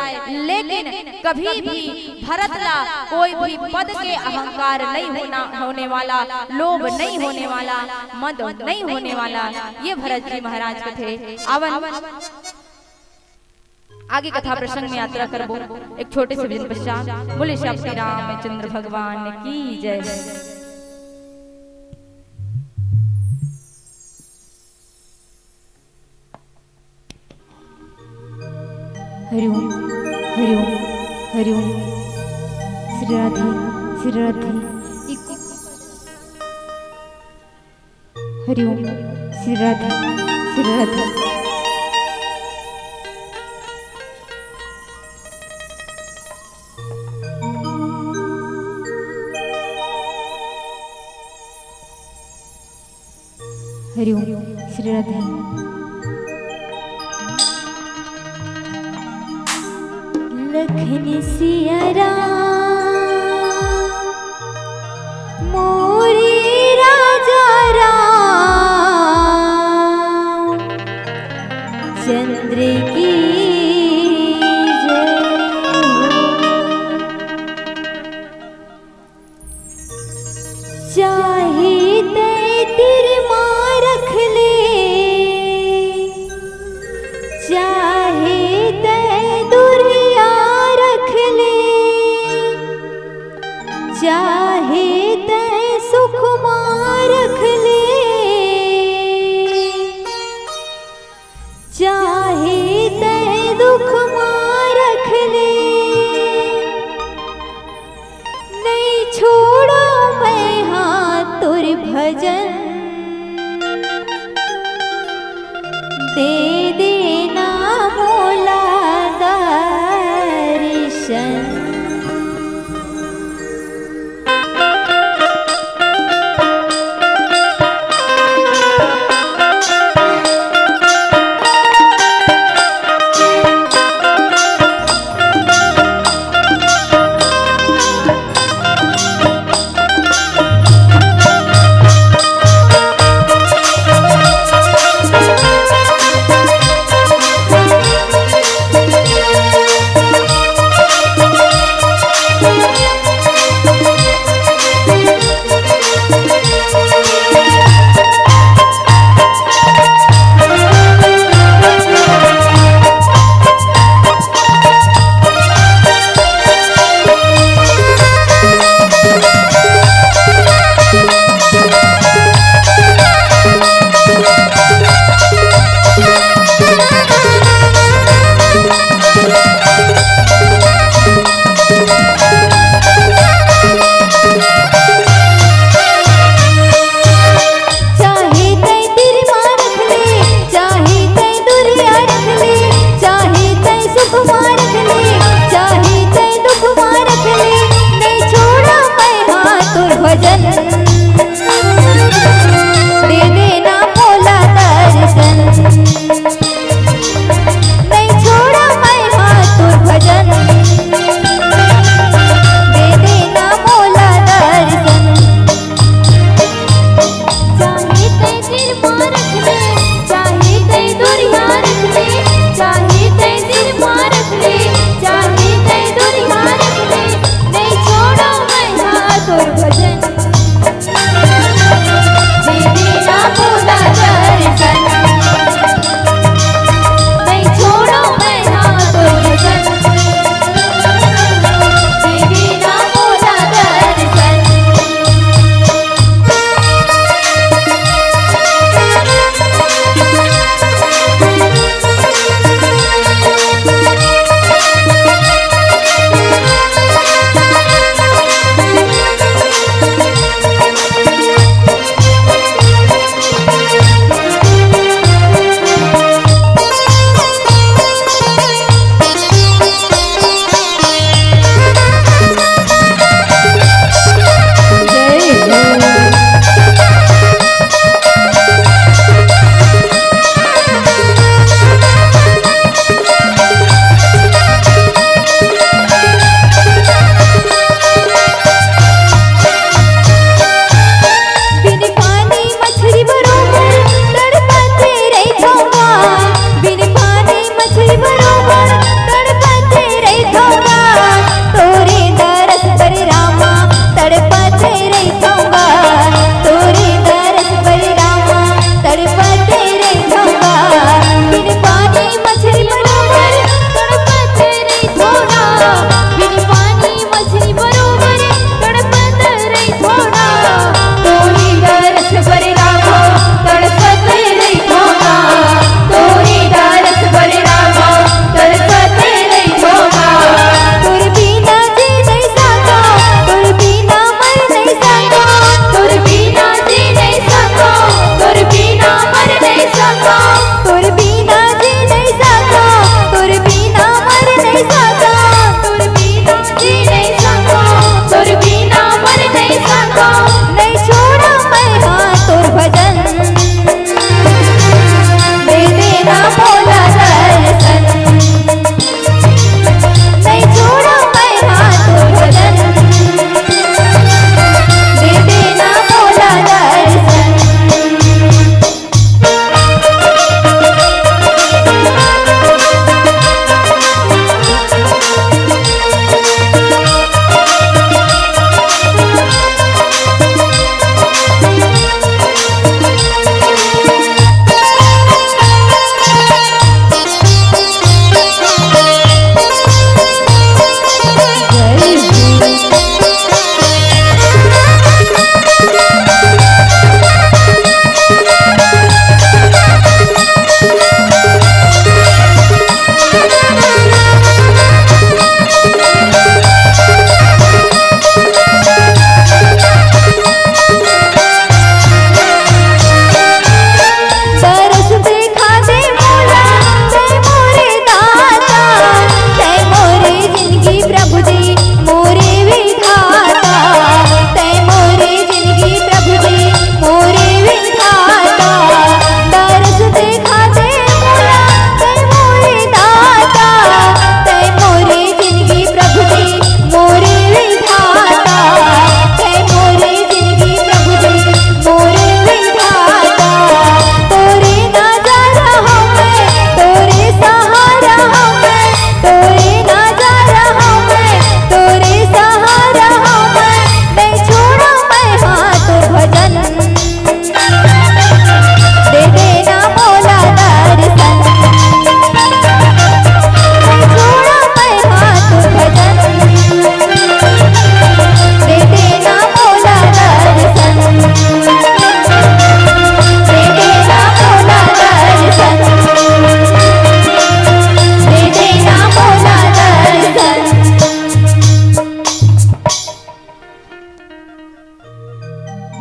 लेकिन कभी भी भरत ला कोई भी पद के अहंकार नहीं होना, होने वाला, लोभ नहीं होने वाला, मद नहीं होने वाला। ये भरत जी महाराज कथे। आवन आगे कथा प्रसंग में यात्रा करबो एक छोटे से भजन पश्चात। बोले श्री रामचंद्र भगवान की जय। हरि ओम, हरि ओम, हरि ओम। श्री राधे, श्री राधे। इको हरि ओम, श्री राधे, श्री राधे। हरि ओम, श्री राधे। लखन सिया राम, मोरे राजा राम, चंद्र की जय हो। चाहे तै तीर मा रख ले, चाहे तै दुरिया रख ले, चाहे भजन, दे देना मोला दर्शन।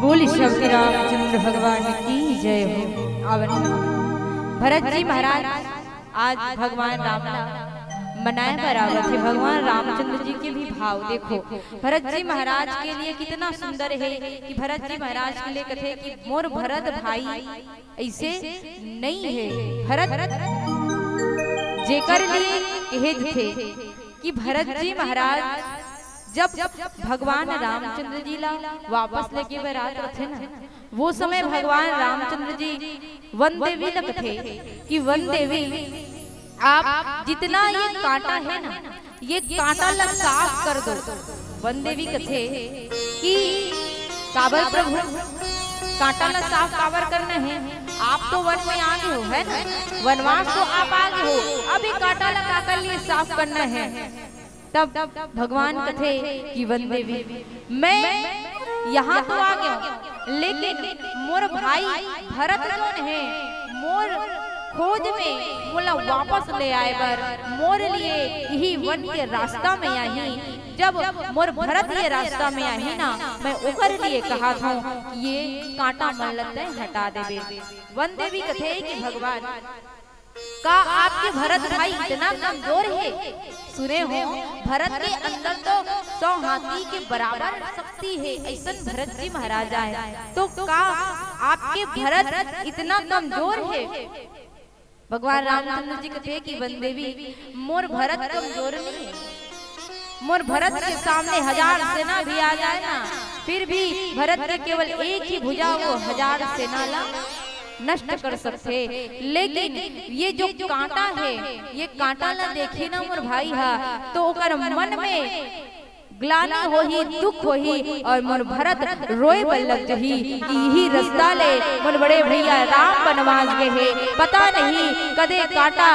बोल श्री रामचंद्र भगवान की जय हो। अवन भरत जी महाराज आज भगवान राम ला मनाए बर आवत हे। भगवान रामचंद्र जी के भी भाव देखो, भरत जी महाराज के लिए कितना सुंदर हे कि भरत जी महाराज के लिए कथे कि मोर भरत भाई ऐसे नहीं हे। भरत जेकर लिए कहे थे कि भरत जी महाराज जब भगवान रामचंद्र जी ला वापस लेके बर आत रथे ना, वो समय भगवान रामचंद्र जी वन देवी ला कथे कि वन देवी, आप जितना ये कांटा है ना, ये कांटा ला साफ कर दो। वन देवी कथे कि काबर प्रभु, कांटा ला साफ काबर करना है? आप तो वन में आ गए हो, है ना? वनवास तो आप आ गए हो, अब ये कांटा ला काकर लिए साफ करना है? तब भगवान कथे कि वन देवी, मैं यहाँ तो आ गया हूँ, लेकिन मोर भाई भरत कौन है? मोर खोज में मोला वापस ले आए बर, मोर लिए यही वन के रास्ता में आही। जब मोर भरत ये रास्ता में आही ना, मैं ओकर लिए कहा था कि ये कांटा मन ल तैं हटा देबे। वन देवी कथे कि भगवान, का आपके भरत भाई इतना कमजोर है? सुने हो, भरत के अंदर तो सौ हाथी के बराबर शक्ति है, ऐसन भरत जी महाराज आए, तो का आपके भरत इतना कमजोर है? भगवान रामचंद्र जी कथे कि वन देवी, मोर भरत कमजोर नहीं है। मोर भरत के सामने हजार सेना भी आ जाए ना, फिर भी भरत के केवल एक ही भुजा वो हजार सेना ला नष्ट कर सकथे। लेकिन ये जो कांटा है, ये कांटा ला देखी ना मोर भाई हा, तो ओकर मन में ग्लानि होही, दुख होही और मोर भरत रोए बर लग जही कि इही रस्ता ले मोर बड़े भैया राम बनवास गे हे। पता नहीं कदे कांटा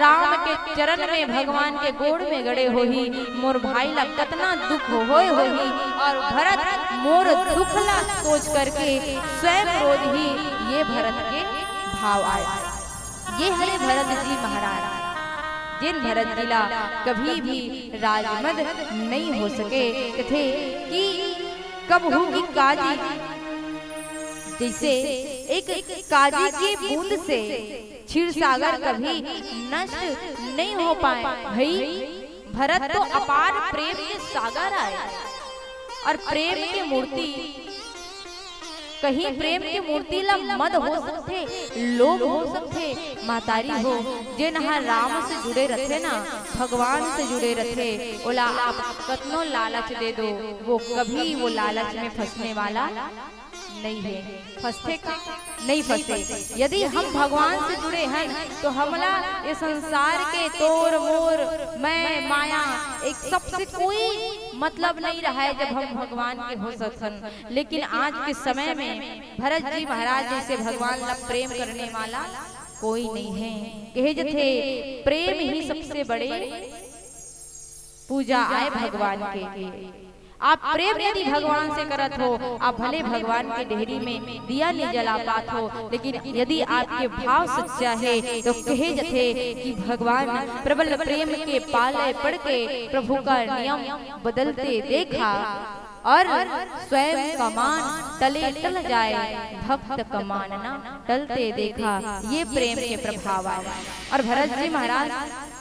राम के चरण में, भगवान के गोड़ में गड़े होही, मोर भाई ला कतना दुख होए होही और भरत मोर दुख ला सोच करके स्वयं रो दिही। ये भरत के भाव आए। ये हरे भरत जी महाराज, जिन भरत जी ला कभी भी राजमद नहीं हो सके। कथे कि कबहू की काजी, जैसे एक काजी की बूंद से क्षीर सागर कभी नष्ट नहीं हो पाए। भाई, भरत तो अपार प्रेम के सागर आए और प्रेम के मूर्ति, कहीं प्रेम के मूर्ति ला मद हो सकथे, लोभ हो सकथे। महतारी हो, जेन ह राम से जुड़े रथे ना, भगवान से जुड़े रथे, ओला आप कतनो लालच दे दो, वो कभी वो लालच में फंसने वाला नहीं है। फंसथे का? नहीं फंसे। यदि हम भगवान से जुड़े हैं तो हमला ये संसार के तोर मोर, मैं, माया, एक सबसे कोई मतलब नहीं रहा है जब हम भगवान के हो सत्संग। लेकिन आज के समय में भरत जी महाराज जैसे भगवान ला प्रेम करने वाला कोई नहीं है। कहे जथे, प्रेम ही सबसे बड़े पूजा आए भगवान के। आप प्रेम यदि भगवान से करत हो, आप भले भगवान के डेहरी में दिया नहीं जला पात हो, लेकिन यदि आपके भाव सच्चा है तो कहे जथे कि भगवान प्रबल प्रेम के पाले पड़ के प्रभु का नियम बदलते देखा और स्वयं का मान टले टल जाए, भक्त का मान ना टलते देखा। ये प्रेम के प्रभाव आए। और भरत जी महाराज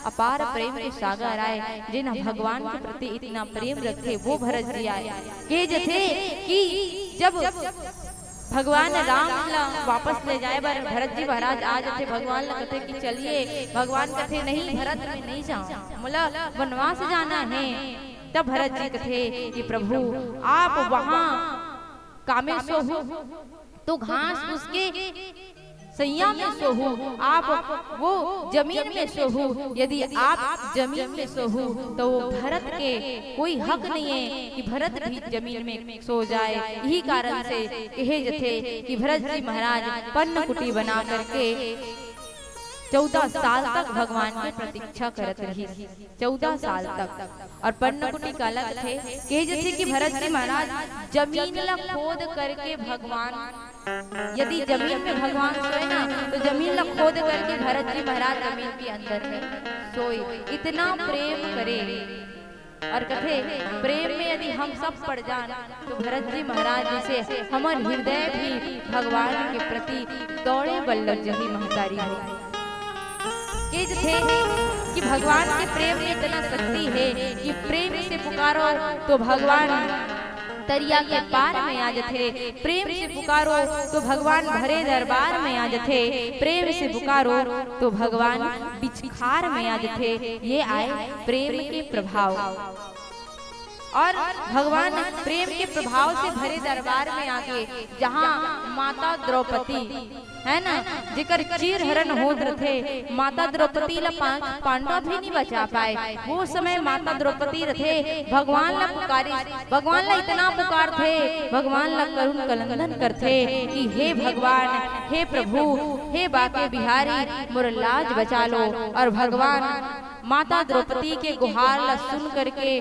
अपार प्रेम के सागर आए, जिन भगवान के प्रति इतना प्रेम रखे, वो भरत जी आए। कहे जथे कि जब भगवान राम ला वापस ले जाए बर भरत जी महाराज आ जथे, भगवान ला कथे कि चलिए, भगवान कथे, नहीं, भरत, मैं नहीं जाऊं, मोला वनवास जाना है। तब भरत जी कथे कि प्रभु, आप वहां कामे सोहू, तो घास फूस के सैया में सोहू, आप वो जमीन में सोहू। यदि आप जमीन में सोहू तो वो भरत के कोई हक नहीं है कि भरत भी जमीन में सो जाए। यही कारण से कहे जथे कि भरत जी महाराज पन्न कुटी बना करके चौदह साल तक भगवान की प्रतीक्षा करत रहिस। चौदह साल तक। और पन्न कुटी काला कथे? कहे जथे कि भरत जी महाराज जमीन ला खोद करके भगवान, यदि जमीन में भगवान सोए ना, तो जमीन ला खोद करके भरत जी महाराज जमीन के अंदर में सोए। इतना प्रेम करे। और कथे, प्रेम में यदि हम सब पड़ जान, तो भरत जी महाराज जैसे हमर हृदय भी भगवान के प्रति दौड़े बर लग जही महतारी हो। ये जो थे कि भगवान के प्रेम में इतना शक्ति है कि प्रेम से पुकारो तो भगवान तरिया के पार में आ जथे, प्रेम से पुकारो तो भगवान भरे दरबार में आ जथे, प्रेम से पुकारो तो भगवान बिचखार में आ जथे। ये आए प्रेम के प्रभाव। और भगवान प्रेम के प्रभाव से भरे दरबार में आगे, जहाँ माता द्रौपदी, है ना, जेकर चीर हरण होत रथे, माता द्रौपदी ला पा-, पांडव भी नहीं बचा पाए। वो समय माता द्रौपदी रथे, भगवान ला पुकारिस, भगवान ला इतना पुकारथे, भगवान ला करुण कलंदन करथे कि हे भगवान, हे प्रभु, हे बाके बिहारी, मोर लाज बचा लो। और भगवान माता द्रौपदी के गुहार ला सुन करके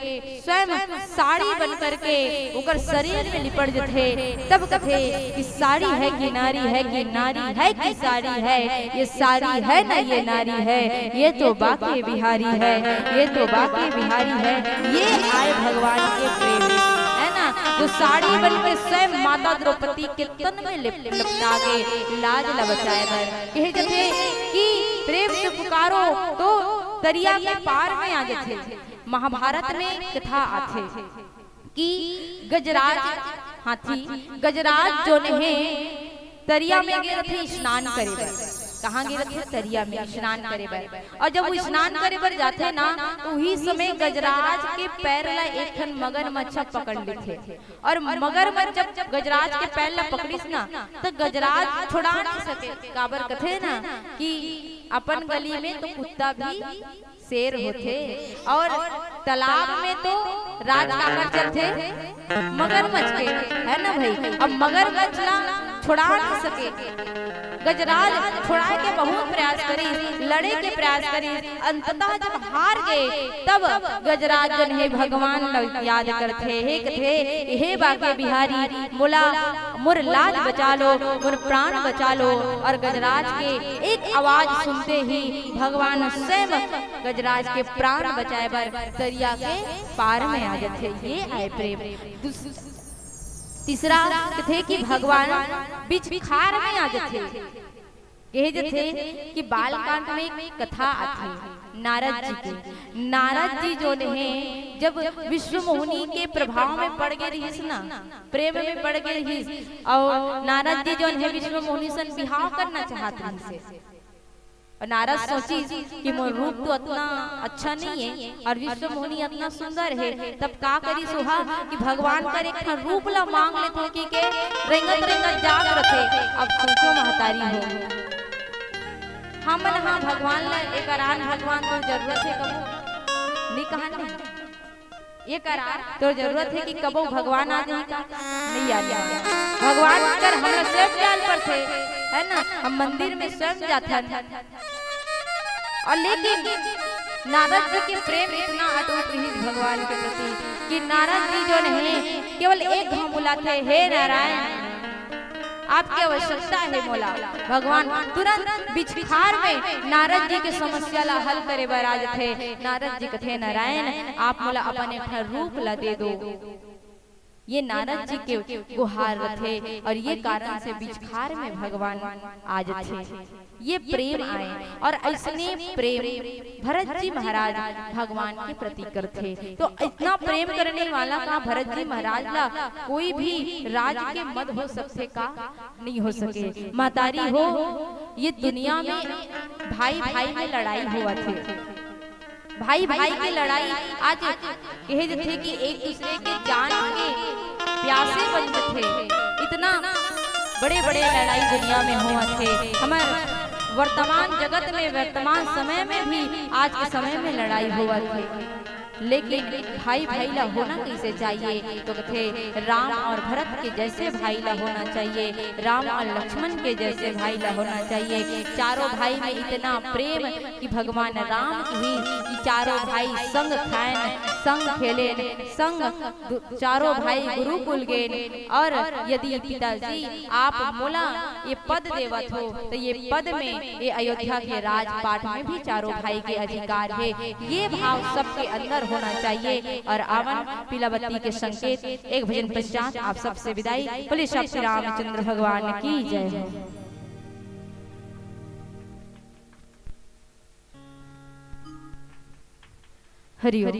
स्वयं साड़ी बन करके ओकर शरीर में लिपट जथे, तब कथे कि साड़ी है कि नारी है, कि नारी है कि साड़ी है, ये साड़ी है ना ये नारी है, ये तो बाके बिहारी है, ये तो बाके बिहारी है। ये आए भगवान के प्रेम, है ना, जो साड़ी बन के स्वयं माता द्रौपदी के तन में लिप-, लपटा के लाज ला बचाए बर कहे जथे कि प्रेम से पुकारो तो दरिया के पार में आ जथे। महाभारत में कथा आथे कि गजराज हाथी, गजराज जोन हे तरिया में गे रथे स्नान करे बर। कहाँ गे रथे? तरिया में स्नान करे बर। और जब वो स्नान करे बर जाथे ना, तो उही समय गजराज के पैर ला एक ठन मगरमच्छ पकड़ लेथे। और मगरमच्छ जब गजराज के पैर ला पकड़िस ना, तो गजराज छुड़ा नहीं सके। काबर कथे ना कि अपन गली में तो कुत्ता भी शेर होथे और तालाब में तो राज काकर चलथे मगरमच्छ के, है ना भाई? अब मगरमच्छ ला छुड़ा नहीं सके। गजराज छुड़ाए के बहुत प्रयास करिस, लड़े के प्रयास करिस, अंततः जब हार गए, तब गजराज जोन हे भगवान ला याद करथे, हे कथे, हे बाके बिहारी, मोला मोर लाज बचा लो, मोर प्राण बचा लो। और गजराज के एक आवाज सुनते ही भगवान स्वयं गजराज के प्राण बचाए बर दरिया के पार में आ जथे। ये आए प्रेम। दूस-, तीसरा कथे कि भगवान बिचखार में आ जथे। कहे जथे कि बालकांड में एक कथा आथे नारद जी के। नारद जी जोन हे, जब विश्व मोहिनी के प्रभाव में पड़ गए रहिस ना, प्रेम में पड़ गए रहिस, और नारद जी जोन हे विश्व मोहिनी सन बिहाव करना चाहत रहिस हे। और नारद सोचिस कि मोर रूप तो अतना अच्छा नहीं है और विश्व मोहिनी अतना सुंदर है, तब का करिस ओहा कि भगवान कर एक ठन रूप ला मांग लेथे कि के रेंगत रेंगत जात रथे। अब सोचो महतारी हो, हमन हा भगवान ला, एकरान भगवान तो जरूरत है कबो? नहीं कहन नहीं। एकरान तो जरूरत है कि कबो भगवान आ जाए का? नहीं आ जाए। भगवान कर हमरा स्वयं जाल पर थे, है ना? हम मंदिर में स्वयं जाथन। और लेकिन नारद जी के प्रेम इतना अटूट रहिस भगवान के प्रति कि नारद जी जोन हे केवल एक घाव बुलाथे, "हे नारायण, आपके आवश्यकता है मोला।" भगवान तुरंत बिचखार में नारद जी के समस्या ला हल करे बर आ जथे। नारद जी कथे, "नारायण, आप मोला अपन एक ठन रूप ला दे दो।" ये नारद जी के गुहार रथे और ये कारण से बिचखार में भगवान आ जथे। ये प्रेम आए और ऐसने प्रेम भरत जी महाराज भगवान के प्रति करथे। तो इतना प्रेम करने वाला का भरत जी महाराज ला कोई भी राज के मद हो सकथे का? नहीं हो सके। महतारी हो, ये दुनिया में भाई भाई में लड़ाई होवत हे। भाई भाई के लड़ाई आज कहे जथे कि एक दूसरे के जान के प्यासे बन जथे। इतना बड़े बड़े लड़ाई दुनिया में होवत हे। हमर वर्तमान जगत में, वर्तमान समय में भी आज के समय में लड़ाई होवत हे, लेकिन भाई भाई ला होना कैसे चाहिए? तो कथे, राम और भरत के जैसे भाई ला होना चाहिए, राम और लक्ष्मण के जैसे भाई ला होना चाहिए। चारों भाई में इतना प्रेम कि भगवान राम ही कि चारों भाई संग खाएन, संग खेलेन, संग दु-, चारों भाई गुरुकुल गेन। और यदि पिताजी आप मोला ये पद देवत हो, तो ये पद में ये अयोध्या के राजपाट में भी चारों भाई के अधिकार है। ये भाव सबके अंदर होना चाहिए। और आवन पीला बत्ती के संकेत, एक भजन पश्चात आप सबसे विदाई। बोले श्री रामचंद्र भगवान की जय हो। हरि ओम।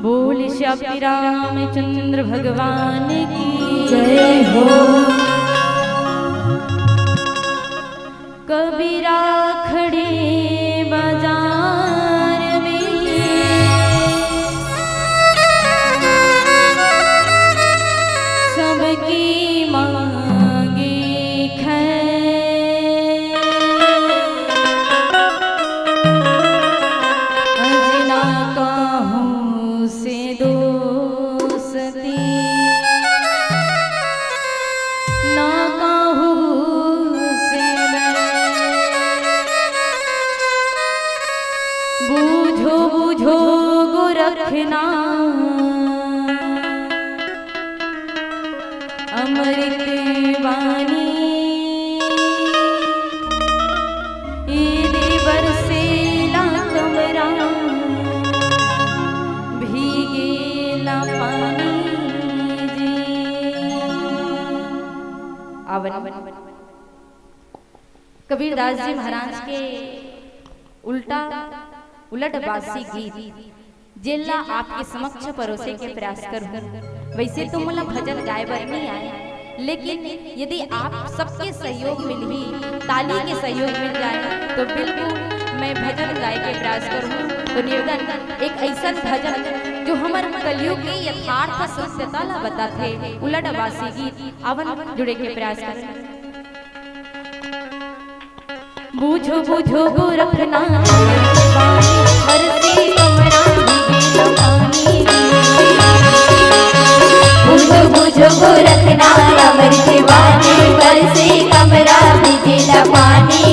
बोल श्री रामचंद्र भगवान की जय हो। कबीरा खड़े बाजार में, सबकी मांगे खैर। अजना काहू से दोस्ती, ना काहू से बैर। बूझो, बूझो गोरखनाथ अमृत बानी, ए दे बरसेला कमरा, भीगेला पानी जी। आवन। कबीरदास जी महाराज के उल्टा, उलट बासी गीत, जेला आपके समक्ष परोसे के प्रयास करूँ। वैसे तो मोला भजन गाए बर नहीं आए, लेकिन यदि आप सबके सहयोग मिलही, ताली के सहयोग मिल जाए, तो बिल्कुल मैं भजन गाए के प्रयास करूँ। तो निवेदन, एक ऐसा भजन जो हमर कलयुग के यथार्थ सत्यता ला बताथे, उलट बासी गीत, आवन जुड़े के प्रयास करूँ। बूझो बूझो गोरखनाथ, बरसे कमरा भीगेला पानी। बूझो बूझो गोरखनाथ, अमृत बानी, बरसे कमरा भीगेला पानी।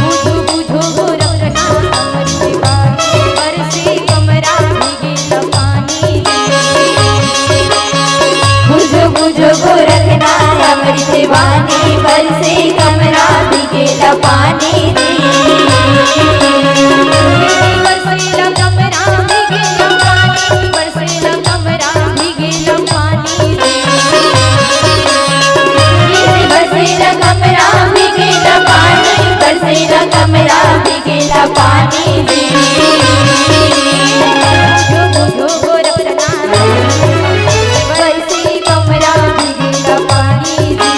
बूझो बूझो गोरखनाथ, अमृत बानी, बरसे कमरा भीगेला पानी। बूझो बूझो गोरखनाथ, अमृत बानी, बरसे कमरा भीगेला पानी जी। बरसेला कमरा भीगेला पानी, बरसेला कमरा भीगेला पानी जी। बरसेला कमरा भीगेला पानी, बरसेला कमरा भीगेला पानी जी। बूझो बूझो गोरखनाथ, बरसे कमरा भीगेला पानी जी।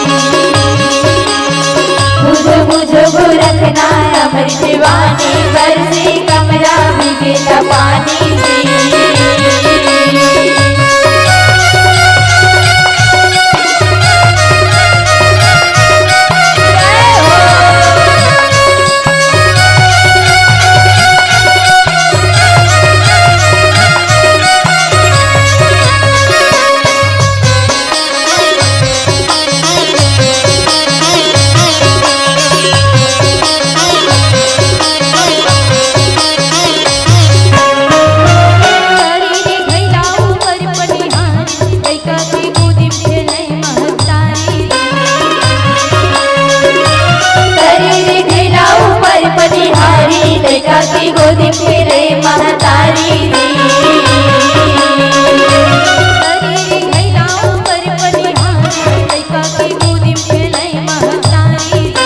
बूझो बूझो गोरखनाथ, अमृत बानी, बरसे कमरा भीगेला पानी जी। करे रे घैला ऊपर पनिहारी, लइका के गोदी में खेले महतारी जी। करे रे घैला ऊपर पनिहारी, लइका के गोदी में खेले महतारी जी।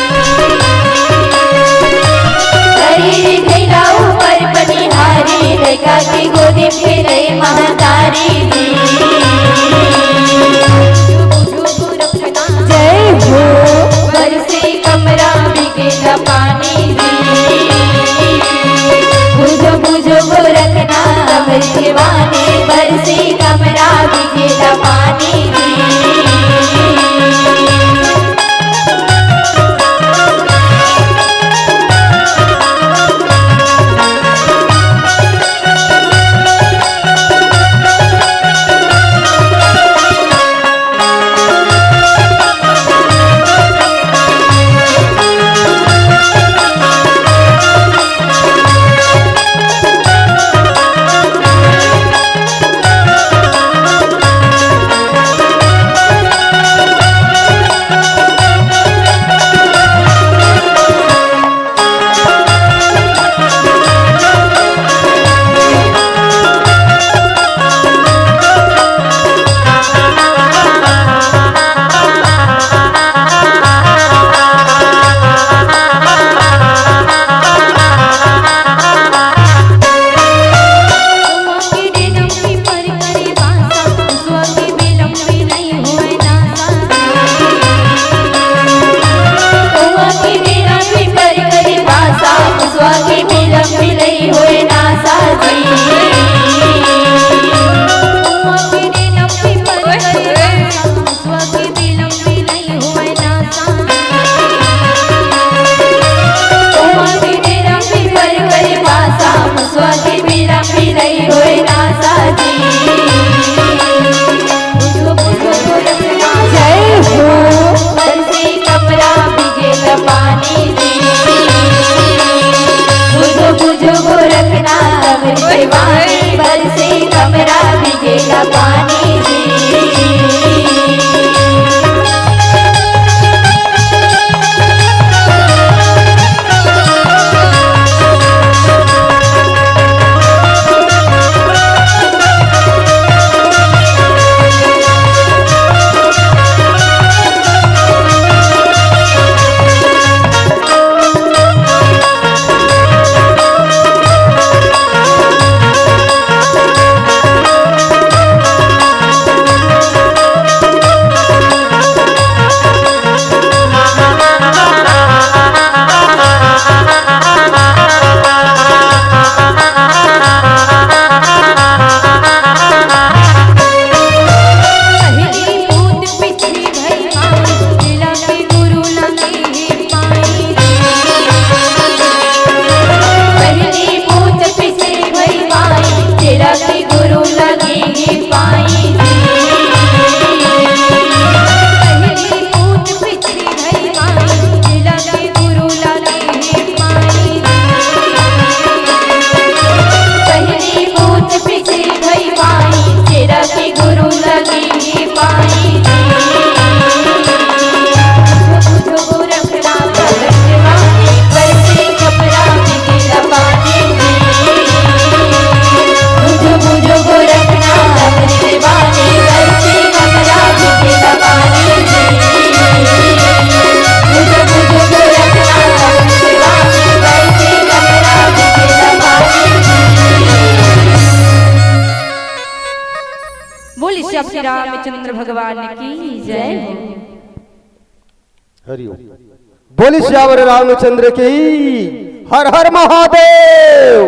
करे रे घैला ऊपर पनिहारी, लइका के गोदी में खेले महतारी जी। जय हो। बरसे कमरा भीगेला पानी जी। बूझो बूझो गोरखनाथ, अमृत बानी, बरसे कमरा भीगेला पानी जी। बरसे कमरा भीगेगा पानी जी। बोलिए श्री रामचंद्र भगवान की जय। हरि ओम। बोलिए सियावर रामचंद्र की। हर हर महादेव,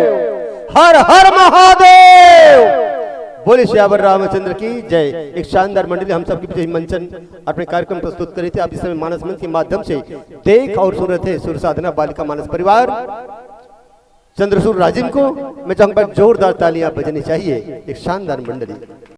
हर हर महादेव। बोलिए सियावर रामचंद्र की जय। एक शानदार मंडली हम सबके बीच मंचन अपने कार्यक्रम प्रस्तुत करी थी। आप इस समय मानस मंच के माध्यम से देख और सुन रहे थे सुर साधना बालिका मानस परिवार चंद्रसूर राजिम को। मैं चाहूंगा जोरदार तालियां बजनी चाहिए। एक शानदार मंडली।